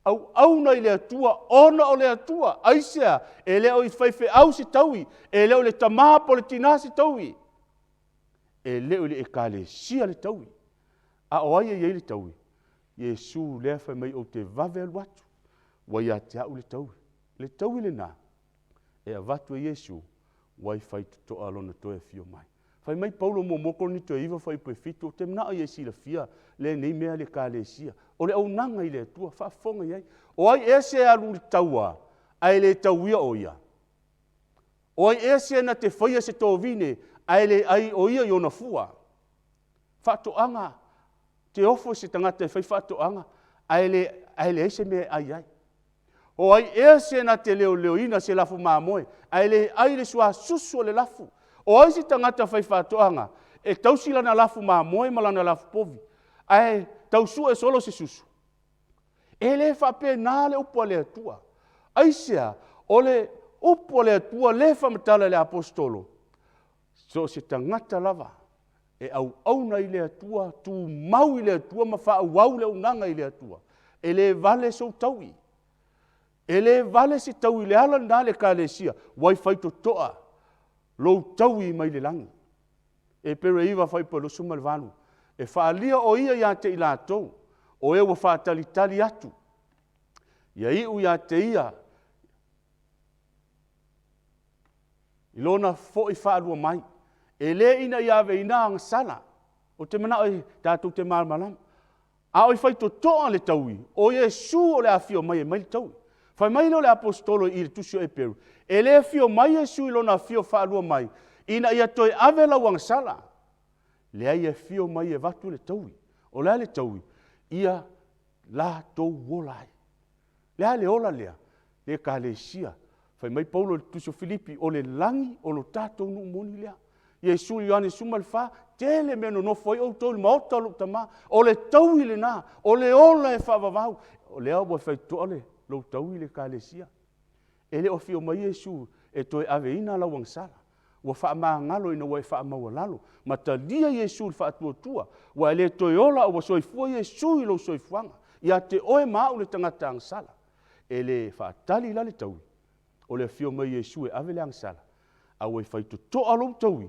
Auauna i le Atua ona o le Atua. Aisea? E le o i faifeau se taui, e le o i le tama po o le tina se taui, e le o i le ekalesia le taui. A o ai e i ai le taui? Iesu lea fai mai ou te vave alu atu, ua ia te au le taui. Le taui lena e avatu e Iesu ua i faitotoa lona toe afio mai. Fai mai Paulo 1 Korinito 9 fuaiupu e 7, ou te manao ia e silafia lenei mea le Ekalesia. O le auaunaga i le Atua, faafofoga i ai. O ai ea se alu i le taua ae le tauia o ia? O ai ea se na te faia se tovine ae le ai o ia i ona fua? Faatoaga, te ofo i se tagata e faifaatoaga ae leai se mea e ai ai. O ai ea se na te leoleoina se lafu mamoe ae le ai i le suasusu o le lafu? O ai se tagata faifaatoaga e tausi lana lafu mamoe ma lana lafu povi ae tau sue solo se susu? E le faapena le upu a le Atua. Aisea? O le upu a le Atua lea e faamatala e le Aposetolo, so o se tagata lava e auauna i le Atua, tumau i le Atua ma faaauau le auaunaga i le Atua, e le vale sou taui. E le vale se taui, le ala lena le Ekalesia, ua i faitotoa lou taui mai le lagi. Epere 9 fuaiupu 28, e faaalia o ia ia te i latou o e ua faatalitali atu, ia iu ia te ia i lona foi faalua mai. E le ina ia aveina agasala, ou te manao e tatou te malamalama. A o i faitotoa le taui, o Iesu o le a afio mai e aumai le taui. Fai mai lea o le Aposetolo i le tusi o Eperu, e le afio mai Iesu i lona afio faalua mai ina ia toe ave lau agasala. Leai, e afio mai e avatu le taui. O le a le taui? Ia latou ola ai. Le a le ola lea? Le Ekalesia. Fai mai Paulo i le tusi o Filipi, o le lagi o lo tatou nuu moni lea. Iesu Ioane 14, tele mea e nonofo ai outou i le maota o lou tama. O le taui lena, o le ola e faavavau. O lea ua faitotoa lou taui le Ekalesia. E le o afio mai Iesu e toe aveina lau agasala. Ua faamagalo ina ua e faamaualalo ma talia Iesu i le faatuatua, ua e le toe ola a ua soifua Iesu i lou soifuaga. Ia te oe ma au le tagata agasala. E le faatali la le taui, o le afio mai o Iesu e ave le agasala, a ua i faitotoa lou taui,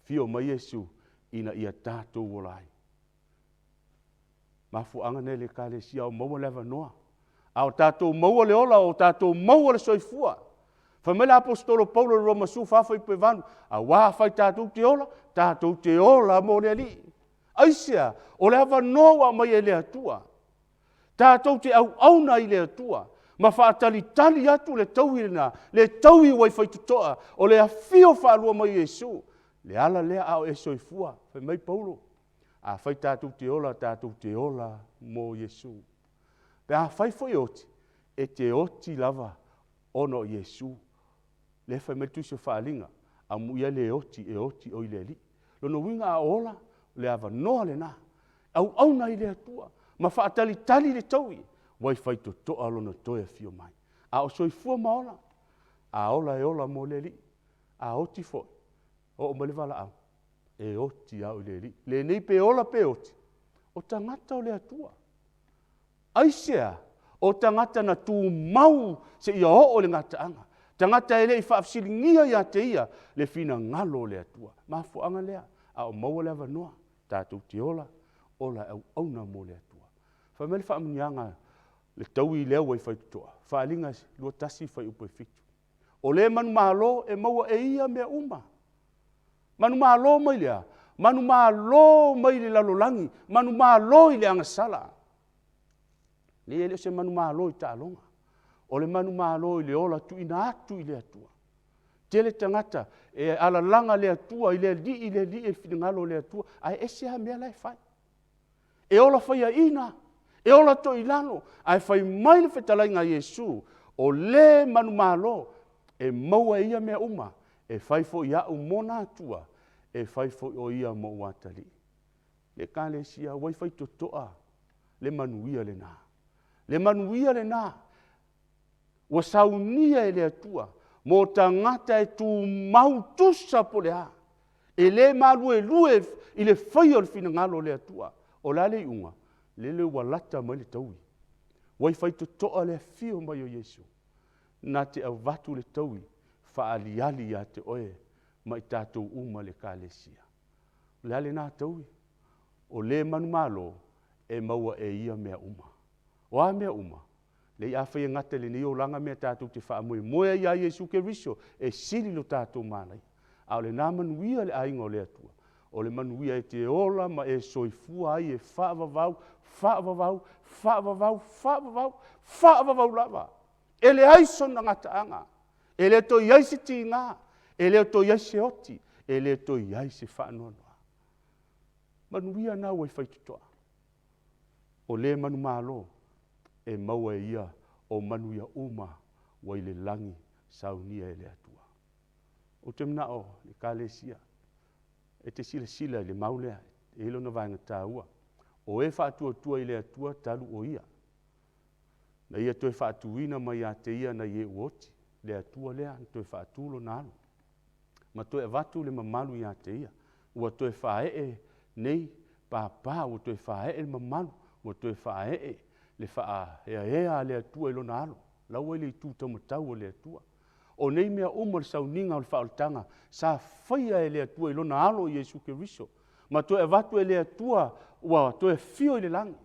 afio mai Iesu ina ia tatou ola ai. Mafuaaga nei le Ekalesia o maua le avanoa, a o tatou maua le ola, o tatou maua le soifua. Fai mai le Aposetolo Paulo i le Roma 14 fuaiupu e 8, aua afai tatou te ola, tatou te ola mo le Alii. Aisea? O le avanoa ua aumai e le Atua, tatou te auauna ai i le Atua ma faatalitali atu le taui lena, le taui ua i faitotoa, o le afio faalua mai o Iesu. Le ala lea a o e soifua, fai mai Paulo, afai tatou te ola, tatou te ola mo Iesu. Pe afai foi e oti, e te oti lava ona o Iesu. Lea e fai mai le Tusi o Faaaliga, amuia le oti e oti oe i le Alii. Lona uiga a ola, o le avanoa lena, auauna ai i le Atua ma faatalitali le taui, ua i faitotoa lona toe afio mai. A o soifua ma ola, a ola e ola mo le Alii, a oti foi, oo mai le valaau, E oti au i le Alii. Lenei pe ola pe oti, o tagata o le Atua. Aisea? O tagata na tumau seia oo i le gataaga. Tagata e le i faafesiligia ia te ia le finagalo o le Atua. Mafuaaga lea, a o maua le avanoa, tatou te ola, ola e auauna mo le Atua. Fai mai le faamanuiaga le taui lea ua i faitotoa, Faaaliga 21 fuaiupu 7. O le manumalo e maua e ia mea uma. Manumalo mai le a? Manumalo mai le lalolagi, manumalo i le agasala. Leai e le o se manumalo i taaloga. O le manumalo i le ola tuuina atu i le Atua. Tele tagata e alalaga le Atua i le Alii, le Alii, le finagalo o le Atua, ae ese lava mea la e fai. E ola faiaina, e ola toilalo, ae fai mai le fetalaiga a Iesu, o le manumalo, e maua e ia mea uma, e fai foi au ma ona atua, e fai foi o ia ma ou atalii. Le Ekalesia, ua i faitotoa le manuia lena. Le manuia lena ua saunia e le Atua mo tagata e tumau tusa po o le a, e le maluelue i le faia o le finagalo o le Atua. O le a le iuga? Lele ua lata mai le taui. Ua i faitotoa le afio mai o Iesu na te avatu le taui faaaliali ia te oe ma i tatou uma le Ekalesia. O le a lena taui? O le manumalo, e maua e ia mea uma. O a mea uma? Leai afai e gata i lenei olaga mea tatou te faamoemoe ai ia Iesu Keriso, e sili lo tatou manaia. A o lena manuia le aiga o le Atua, o le manuia e te ola ma e soifua ai e faavavau, faavavau, faavavau, faavavau, faavavau lava. E leai sona gataaga, e le toe i ai se tiga, e le toe i ai se oti, e le toe i ai se faanoanoa. Manuia na ua i faitotoa. O le manumalo, e maua e ia o manuia uma ua i le lagi, saunia e le Atua. Ou te manao le Ekalesia e te silasila i le mau lea, e i ai lona vaega taua. O e faatuatua i le Atua talu o Ia, na Ia toe faatuina mai ia te Ia nai e ua oti, le Atua lea na toe faatu Lona alo, ma toe avatu le mamalu ia te Ia, ua toe faaee nei papa, ua toe faaee le mamalu, ua toe faaee le faaeaea a le Atua i Lona alo, o la ua i le itu taumatau o le Atua. O nei mea uma o le sauniga o le faaolataga, sa faia e le Atua i Lona alo o Iesu Keriso, ma toe avatu e le Atua ua toe afio i le lagi.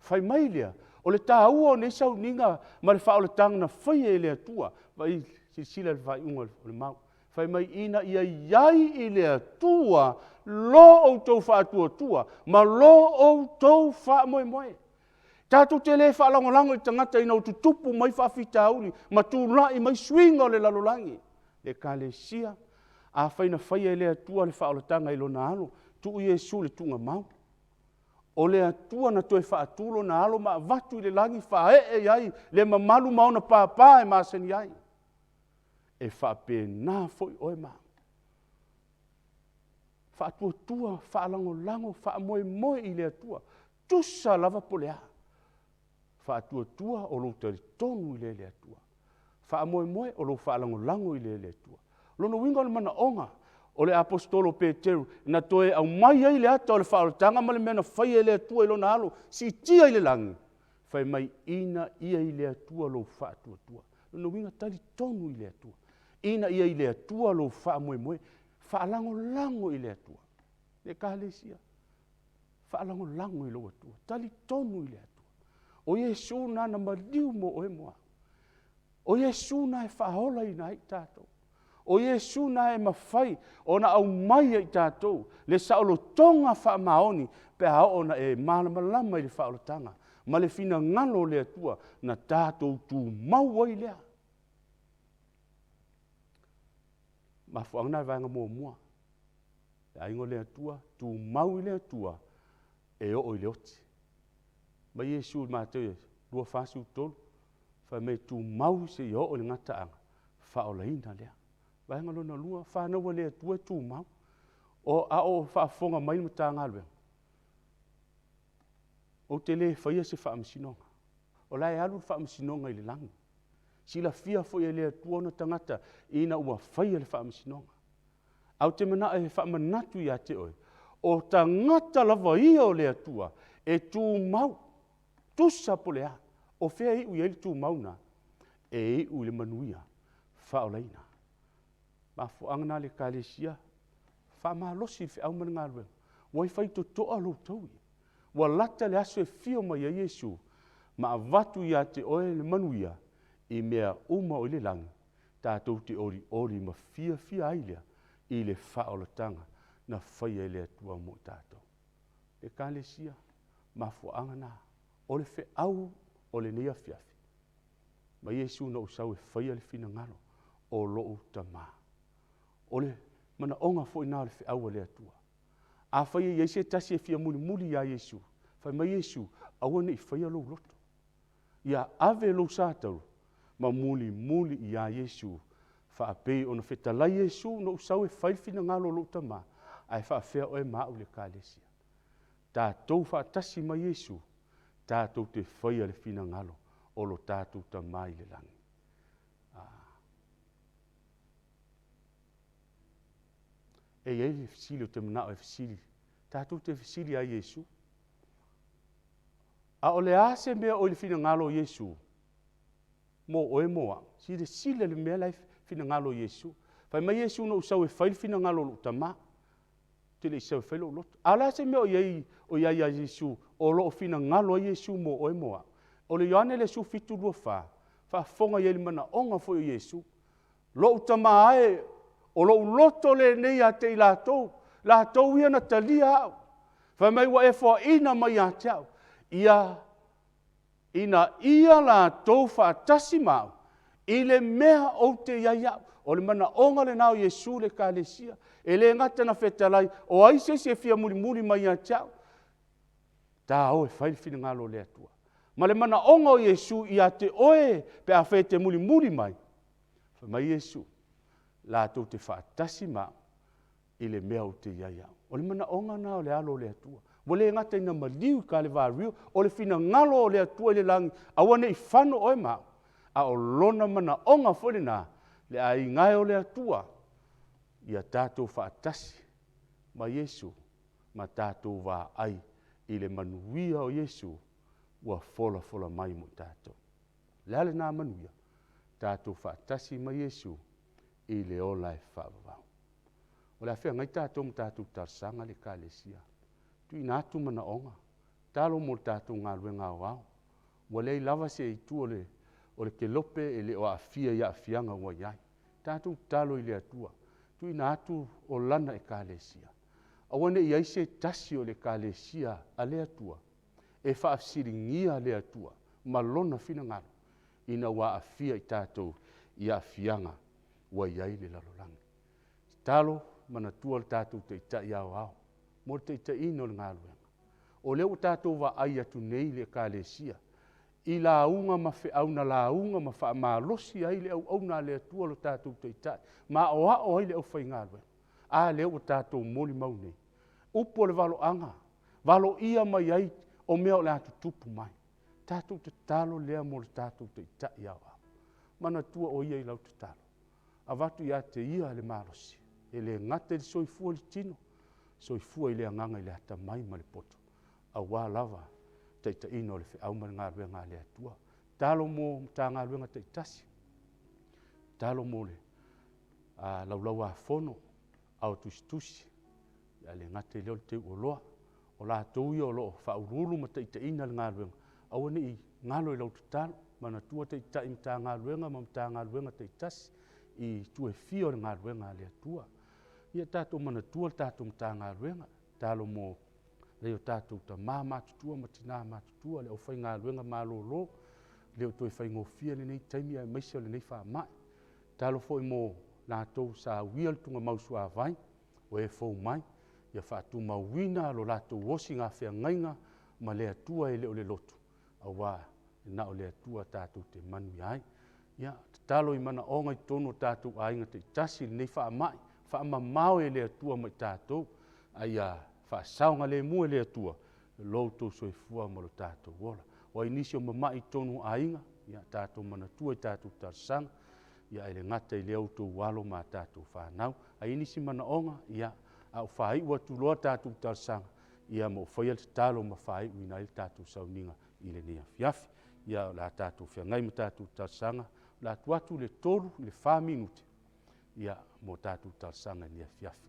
Fai mai lea, o le taua o nei sauniga ma le faaolataga na faia e le Atua, vaai, silasila i le faaiuga o le mau, fai mai ina ia i ai i le Atua lo outou faatuatua ma lo outou faamoemoe. Tatou te le faalagolago i tagata ina ua tutupu mai faafitauli ma tulai mai suiga o le lalolagi. Le Ekalesia, afai na faia e le Atua le faaolataga i Lona Alo, tuu Iesu i le tuugamau. O le Atua na toe faatu Lona Alo ma avatu i le lagi faaee i ai le mamalu ma ona papa e masani ai. E faapena foi oe ma au. Faatuatua, faalagolago, faamoemoe i le Atua, tusa lava po o le a. Faatuatua o lou talitonu lea i le Atua. Faamoemoe o lou faalagolago lea i le Atua. O lona uiga o le manaoga o le Aposetolo o Peteru na toe aumai ai le ata o le faaolataga ma le mea na faia e le Atua i lona alo, siitia i le lagi, fai mai ina ia i le Atua lou faatuatua. O lona uiga, talitonu i le Atua, ina ia i le Atua lou faamoemoe, faalagolago i le Atua. Le Ekalesia, faalagolago i lou Atua, talitonu i le Atua. O Iesu lena na maliu mo oe ma au. O Iesu lena e faaolaina ai i tatou. O Iesu lena e mafai ona aumai e i tatou le saolotoga faamaoni pe a oo ina e malamalama i le faaolataga ma le finagalo o le Atua na tatou tumau ai lea. O le mafuaaga lena o le vaega muamua, le aiga o le Atua, tumau i le Atua e oo i le oti. Fai mai Iesu i Mataio 24:13, fai mai e tumau seia oo i le gataaga, faaolaina lea. Vaega lona lua, fanau a le Atua e tumau. A o faafofoga mai le Matagaluega, ou te le faia se faamasinoga, o la e alu le faamasinoga i le lagi. E silafia foi e le Atua ona tagata ina ua faia le faamasinoga. Ae ou te manao e faamanatu ia te oe, O tagata lava ia o le Atua e tumau, tusa po o le a, o fea e iu i ai le tumau lena? E iu i le manuia faaolaina. Mafuaaga na le Ekalesia, faamalosi le feau ma le galuega, ua faitotoa lou taui, ua lata le aso e afio mai ai Iesu ma avatu ia te oe le manuia i mea uma o i le lagi, tatou te olioli ma fiafia ai lea i le faaolataga na faia e le Atua mo i tatou. Ekalesia, mafuaaga na, o le feau o lenei afiafi, mai Iesu na ou sau e faia le finagalo o lou Tama. O le manaoga foi lena o le feau a le Atua. Afai e i ai se tasi e fia mulimuli ia Iesu, fai mai Iesu, aua ne i faia lou loto, ia ave lou sa taula ma mulimuli ia Iesu, faapei ona fetalai Iesu, na ou sau e fai le finagalo o lou Tama, ae faapefea oe ma au le Ekalesia? Tatou faatasi ma Iesu, tatou te faia le finagalo o lo tatou Tama i le lagi. E i ai le fesili ou te manao e fesili, tatou te fesili ia Iesu, a o le a se mea o i le finagalo o Iesu mo oe mo au? Silasila i le mea la e finagalo Iesu. Fai mai Iesu na ou sau e fai le finagalo o lou Tama, ou te le i sau e fai lou loto. A o le a se mea o i ai ia Iesu o lo o finagalo ai Iesu mo oe mo au? O le Ioane 17:24, faafofoga i ai i le manaoga foi o Iesu. Lou Tama e, o lou loto lenei ia te i latou, latou ia na talia au, fai mai ua e foaina mai ia te au, ina ia latou faatasi ma au i le mea ou te i ai au. O le manaoga lena o Iesu i le Ekalesia. E le gata ina fetalai, o ai se isi e fia mulimuli mai ia te au? Ta o e fai le finagalo o le Atua. Ma le manaoga o Iesu ia te oe pe afai e te mulimuli mai, fai mai Iesu, latou te faatasi ma au i le mea ou te i ai au. O le manaoga lena o le alo o le Atua. Ua le gata ina maliu i Kalevario, o le finagalo o le Atua i le lagi, aua ne i fano oe ma au, a o lona manaoga foi lena, le aiga e o le Atua, ia tatou faatasi ma Iesu ma tatou vaai i le manuia o Iesu ua folafola mai mo i tatou. O le a lena manuia? Tatou faatasi ma Iesu i le ola e faavavau. O le a feagai tatou ma tatou talosaga le Ekalesia, tuuina atu manaoga, tatalo mo le tatou galuega aoao. Ua leai lava se itu o le kelope e le o aafia i aafiaga ua i ai. Tatou tatalo i le Atua, tuuina atu o Lana Ekalesia, aua ne i i ai se tasi o le Ekalesia a le Atua e faafesiligia le Atua ma Lona finagalo ina ua aafia i tatou i aafiaga ua i ai le lalolagi. Tatalo, manatua le tatou Taitai Aoao mo le taitaiina o le galuega. O lea ua tatou vaai atu nei le Ekalesia i lauga ma feau na lauga ma faamalosi ai le auauna a le Atua lo tatou Taitai ma aoao ai le aufaigaluega. A lea ua tatou molimau nei, upu o le valoaga, valoia mai ai o mea o le a tutupu mai. Tatou tatalo lea mo le tatou Taitai Aoao. Manatua o ia i lau tatalo, avatu ia te ia le malosi, e le gata i le soifua i le tino, soifua i le agaga i le atamai ma le poto, aua lava le taitaiina o le feau ma le galuega a le Atua. Tatalo mo Matagaluega taitasi, tatalo mo le Laulau-a-Fono, Ao Tusitusi, ae le gata i lea o le Teu Oloa, o latou ia o lo o faauluulu ma taitaiina le galuega, aua ne i galo i lau tatalo, manatua Taitai o Matagaluega ma Matagaluega taitasi i itu e fia o le galuega a le Atua. Ia tatou manatua le tatou Matagaluega, tatalo mo nai o tatou tama matutua ma tina matutua, le aufaigaluega malolo, e le o toe faigofie lenei taimi aemaise o lenei faamai. Tatalo foi mo latou sa uia le tuugamau suavai, o e fou mai, ia faatumauina lo latou osi feagaiga ma le Atua e le o le lotu, aua na o le Atua tatou te manuia ai. Ia, tatalo i manaoga i totonu o tatou aiga taitasi i lenei faamai, faamamao e le Atua ma i tatou, a ia faasaogalemu e le Atua lo outou soifua ma lo tatou ola. O ai nisi o mamai i totonu o aiga, ia tatou manatua i tatou talosaga, ae le gata i lea o outou alo ma a tatou fanau. A i ai nisi manaoga, ia A ou faaiu atu loa tatou talosaga, ia ma ou faia le tatalo ma faaiuina ai le tatou sauniga i lenei afiafi. Ia o le a tatou feagai ma tatou talosaga, o le a tuu atu le 3 i le 4 minute, ia, mo tatou talosaga i lenei afiafi.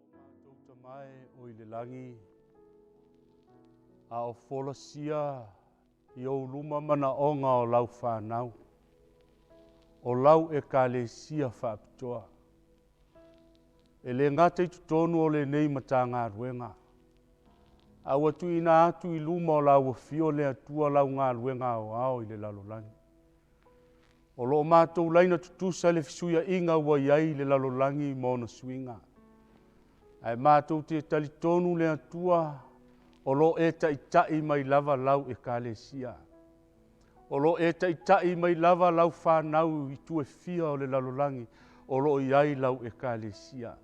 O matou Tama e o i le lagi, a o folasia i ou luma manaoga o lau fanau, o lau ekalesia faapitoa, e le gata i totonu o lenei Matagaluega, a ua tuuina atu i luma o lau afio le Atua lau galuega aoao i le lalolagi. O lo o matou laina tutusa le fesuiaiga ua i ai le lalolagi ma ona suiga. Ae matou te talitonu le Atua o lo o e taitai mai lava lau ekalesia. O lo o e taitai mai lava lau fanau i itu e fia o le lalolagi o lo o i ai lau ekalesia.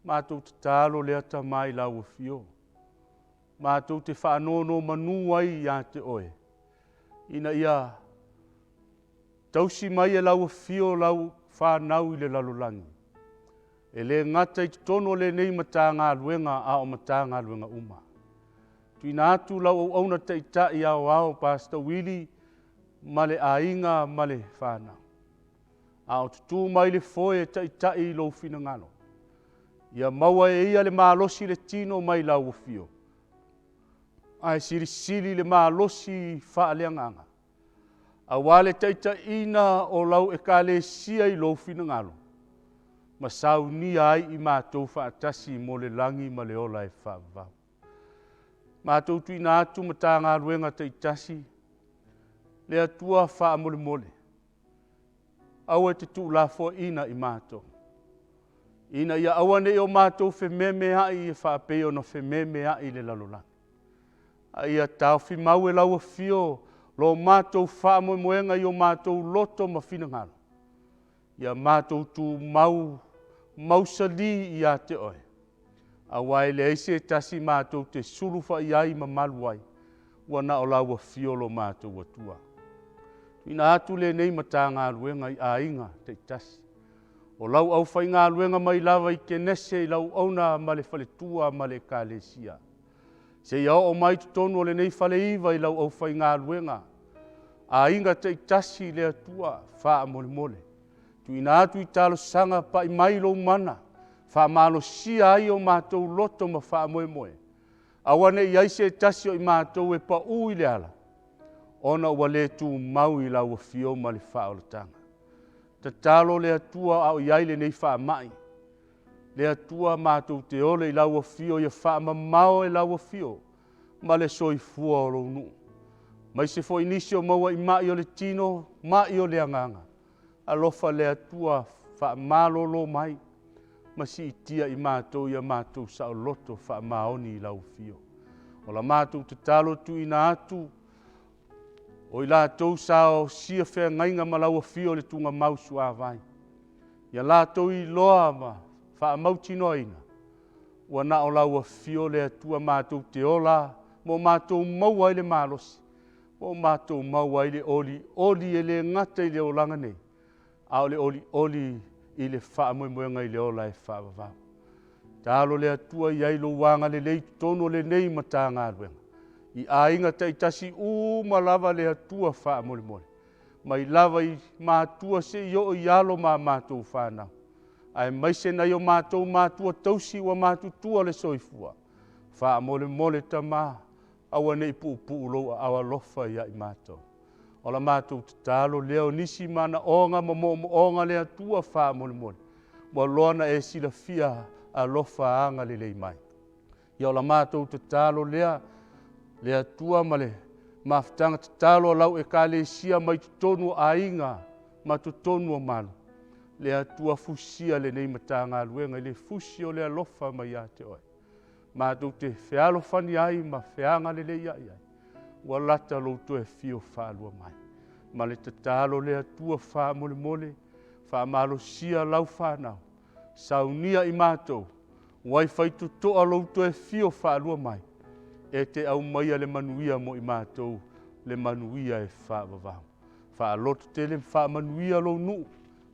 Matou tatalo lea Tama i lau afio, matou te faanonomanu ai ia te oe, ina ia tausi mai e lau afio lau fanau i le lalolagi. E le gata i totonu o lenei Matagaluega a o Matagaluega uma. Tuuina atu lau auauna taitai aoao Pastor Wili ma le aiga ma le fanau. A o tutu mai le foe e taitai i lou finagalo. Ia maua e ia le malosi le tino mai lau afio, ae silisili le malosi faaleagaga, aua le taitaiina o lau ekalesia i lou finagalo, ma saunia ai i matou faatasi mo le lagi ma le ola e faavavau. Matou tuuina atu Matagaluega taitasi, le Atua faamolemole, aua e te tuulafoaiina i matou, ina ia aua ne i o matou fememeai e faapei ona fememeai le lalolagi. A ia taofi mau e lau afio lo matou faamoemoega i o matou loto ma finagalo, ia matou tumau mausali ia te oe, aua e leai se tasi matou te sulufai ai ma malu ai, ua na o lau afio lo matou Atua. Tuuina atu lenei Matagaluega i aiga taitasi, o lau aufaigaluega mai lava i Kenese i lau auauna ma le faletua ma le ekalesia, seia oo mai totonu o lenei faleiva i lau aufaigaluega, aiga taitasi le Atua faamolemole. Tuuina atu i talosaga pai mai lou mana, faamalosia ai o matou loto ma faamoemoe, aua ne i i ai se tasi o i matou e pau i le ala, ona ua le tumau i lau afio ma le faaolataga. Tatalo le Atua a o i ai lenei faamai, le Atua matou te ole i lau afio ia faamamao e lau afio ma le soifua o lou nuu. Aemaise foi nisi o maua i mai o le tino, mai o le agaga, alofa le Atua faamalolo mai ma siitia i matou ia matou saoloto faamaoni i lau afio. O la matou tatalo tuuina atu o i latou sa osia feagaiga ma lau afio i le tuugamau suavai, ia latou iloa ma faamautinoaina, ua na o lau afio le Atua matou te ola ma o matou maua ai le malosi, ma o matou maua ai le olioli e le gata i le olaga nei, a o le olioli i le faamoemoega i le ola e faavavau. Tatalo le Atua ia i ai lou agalelei i totonu o lenei Matagaluega. I aiga taitasi uma lava le Atua faamolemole, mai lava i matua seia oo i alo ma a matou fanau, aemaise nai o matou matua tausi ua matutua le soifua. Faamolemole Tama, aua ne i puupuu lou aao alofa ia i matou. O la matou tatalo lea, o nisi manaoga ma moomooga le Atua faamolemole, ua loa ona e silafia, alofa agalelei mai. Ia o la matou tatalo lea, le Atua ma le mafutaga tatalo a lau Ekalesia mai totonu o aiga ma totonu o malu, le Atua fusia lenei Matagaluega i le fusi o le alofa mai ia te oe. Matou te fealofani ai ma feagalelei ai, ua lata lou toe fio faalua mai. Ma le tatalo le Atua faamolemole, faamalosia lau fanau, saunia i matou, ua i faitotoa lou toe fio faalua mai, e te aumaia le manuia mo i matou, le manuia e faavavau. Faalototele ma faamanuia lou nuu,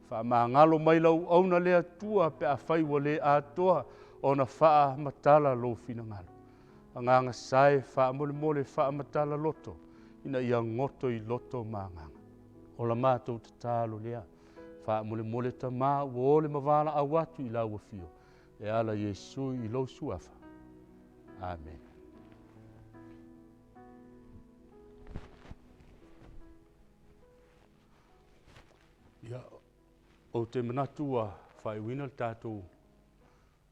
faamagalo mai lau auauna le Atua pe afai ua le atoa ona faamatala lou finagalo. Agaga sa e faamolemole faamatala loto, ina ia goto i loto ma agaga. O la matou tatalo lea, faamolemole Tama ua o le ma valaau atu i lau afio, e ala i Iesu i lou suafa. Amene. Ia, ou te manatu ua faaiuina le tatou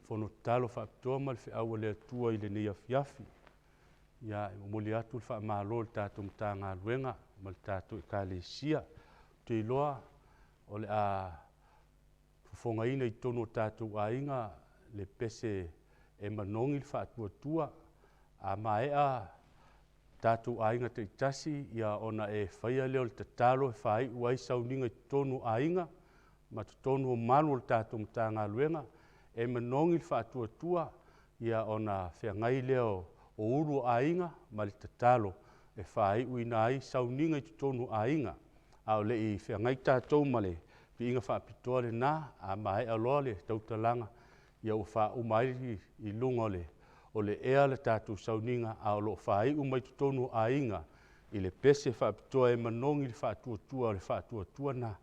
fono tatalo faapitoa ma le feau a le Atua i lenei afiafi. Ia, e momoli atu le faamalo i le tatou Matagaluega ma le tatou Ekalesia. Ou te iloa o le a fofogaina i totonu o tatou aiga le pese e manogi le faatuatua. A maea tatou aiga taitasi, ia ona e faia lea o le tatalo e faaiu ai sauniga i totonu o aiga ma totonu o malu o le tatou Matagaluega, e manogi le faatuatua, ia ona feagai lea o ulu o aiga ma le tatalo e faaiuina ai sauniga i totonu o aiga. A o le i feagai tatou ma le viiga faapitoa lena, a maea loa le tautalaga, ia ua faauma ai i luga o le ea le tatou sauniga, a o lo o faaiu mai totonu o aiga i le pese faapitoa e manogi le faatuatua, o le faatuatua lena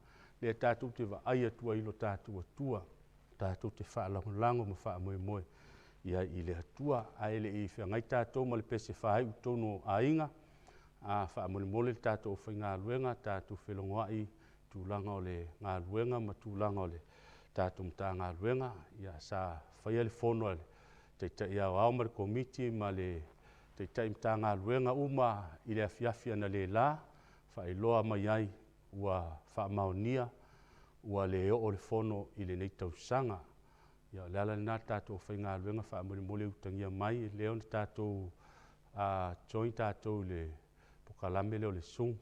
lea tatou te vaai atu ai i lo tatou Atua, tatou te faalagolago ma faamoemoe i ai i le Atua. Ae le i feagai tatou ma le pese faaiu i totonu o aiga, faamolemole le tatou aufaigaluega, tatou felogoai i tulaga o le galuega ma tulaga o le tatou Matagaluega. Sa faia le fono a le Taitai Aoao ma le Komiti ma le Taitai Matagaluega uma i le afiafi analeila, faailoa mai ai ua faamaonia ua le oo le fono i lenei tausaga. Ia o le ala lena le tatou aufaigaluega, faamolemole utagia mai, e lelei ona tatou join tatou i le polokalame lea o le zoom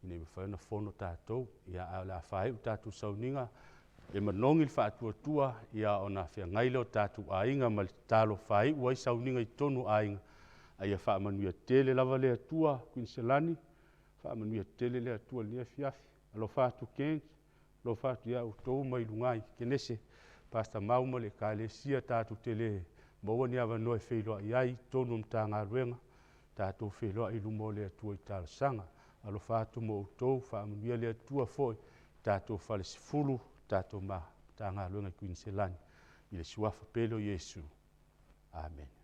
ina ia mafai ona fono tatou. Ae o le a faaiu le tatou sauniga, e manogi le faatuatua ona feagai lea o tatou aiga ma le tatalo e faaiu ai sauniga i totonu o aiga, a ia faamanuia tele lava le Atua. Kuiniselani, faamanuia tele le Atua i lenei afiafi. Alofa atu Ken, alofa atu ia outou mai luga i Kenese, Pastor Mau ma le Ekalesia, tatou te le maua ni avanoa e feiloai ai i totonu o Matagaluega, tatou feiloai i luma o le Atua i talosaga. Alofa atu mo outou, faamanuia le Atua foi i tatou falesefulu, tatou Matagaluega i Kuiniselani, i le suafa pele o Iesu. Amene.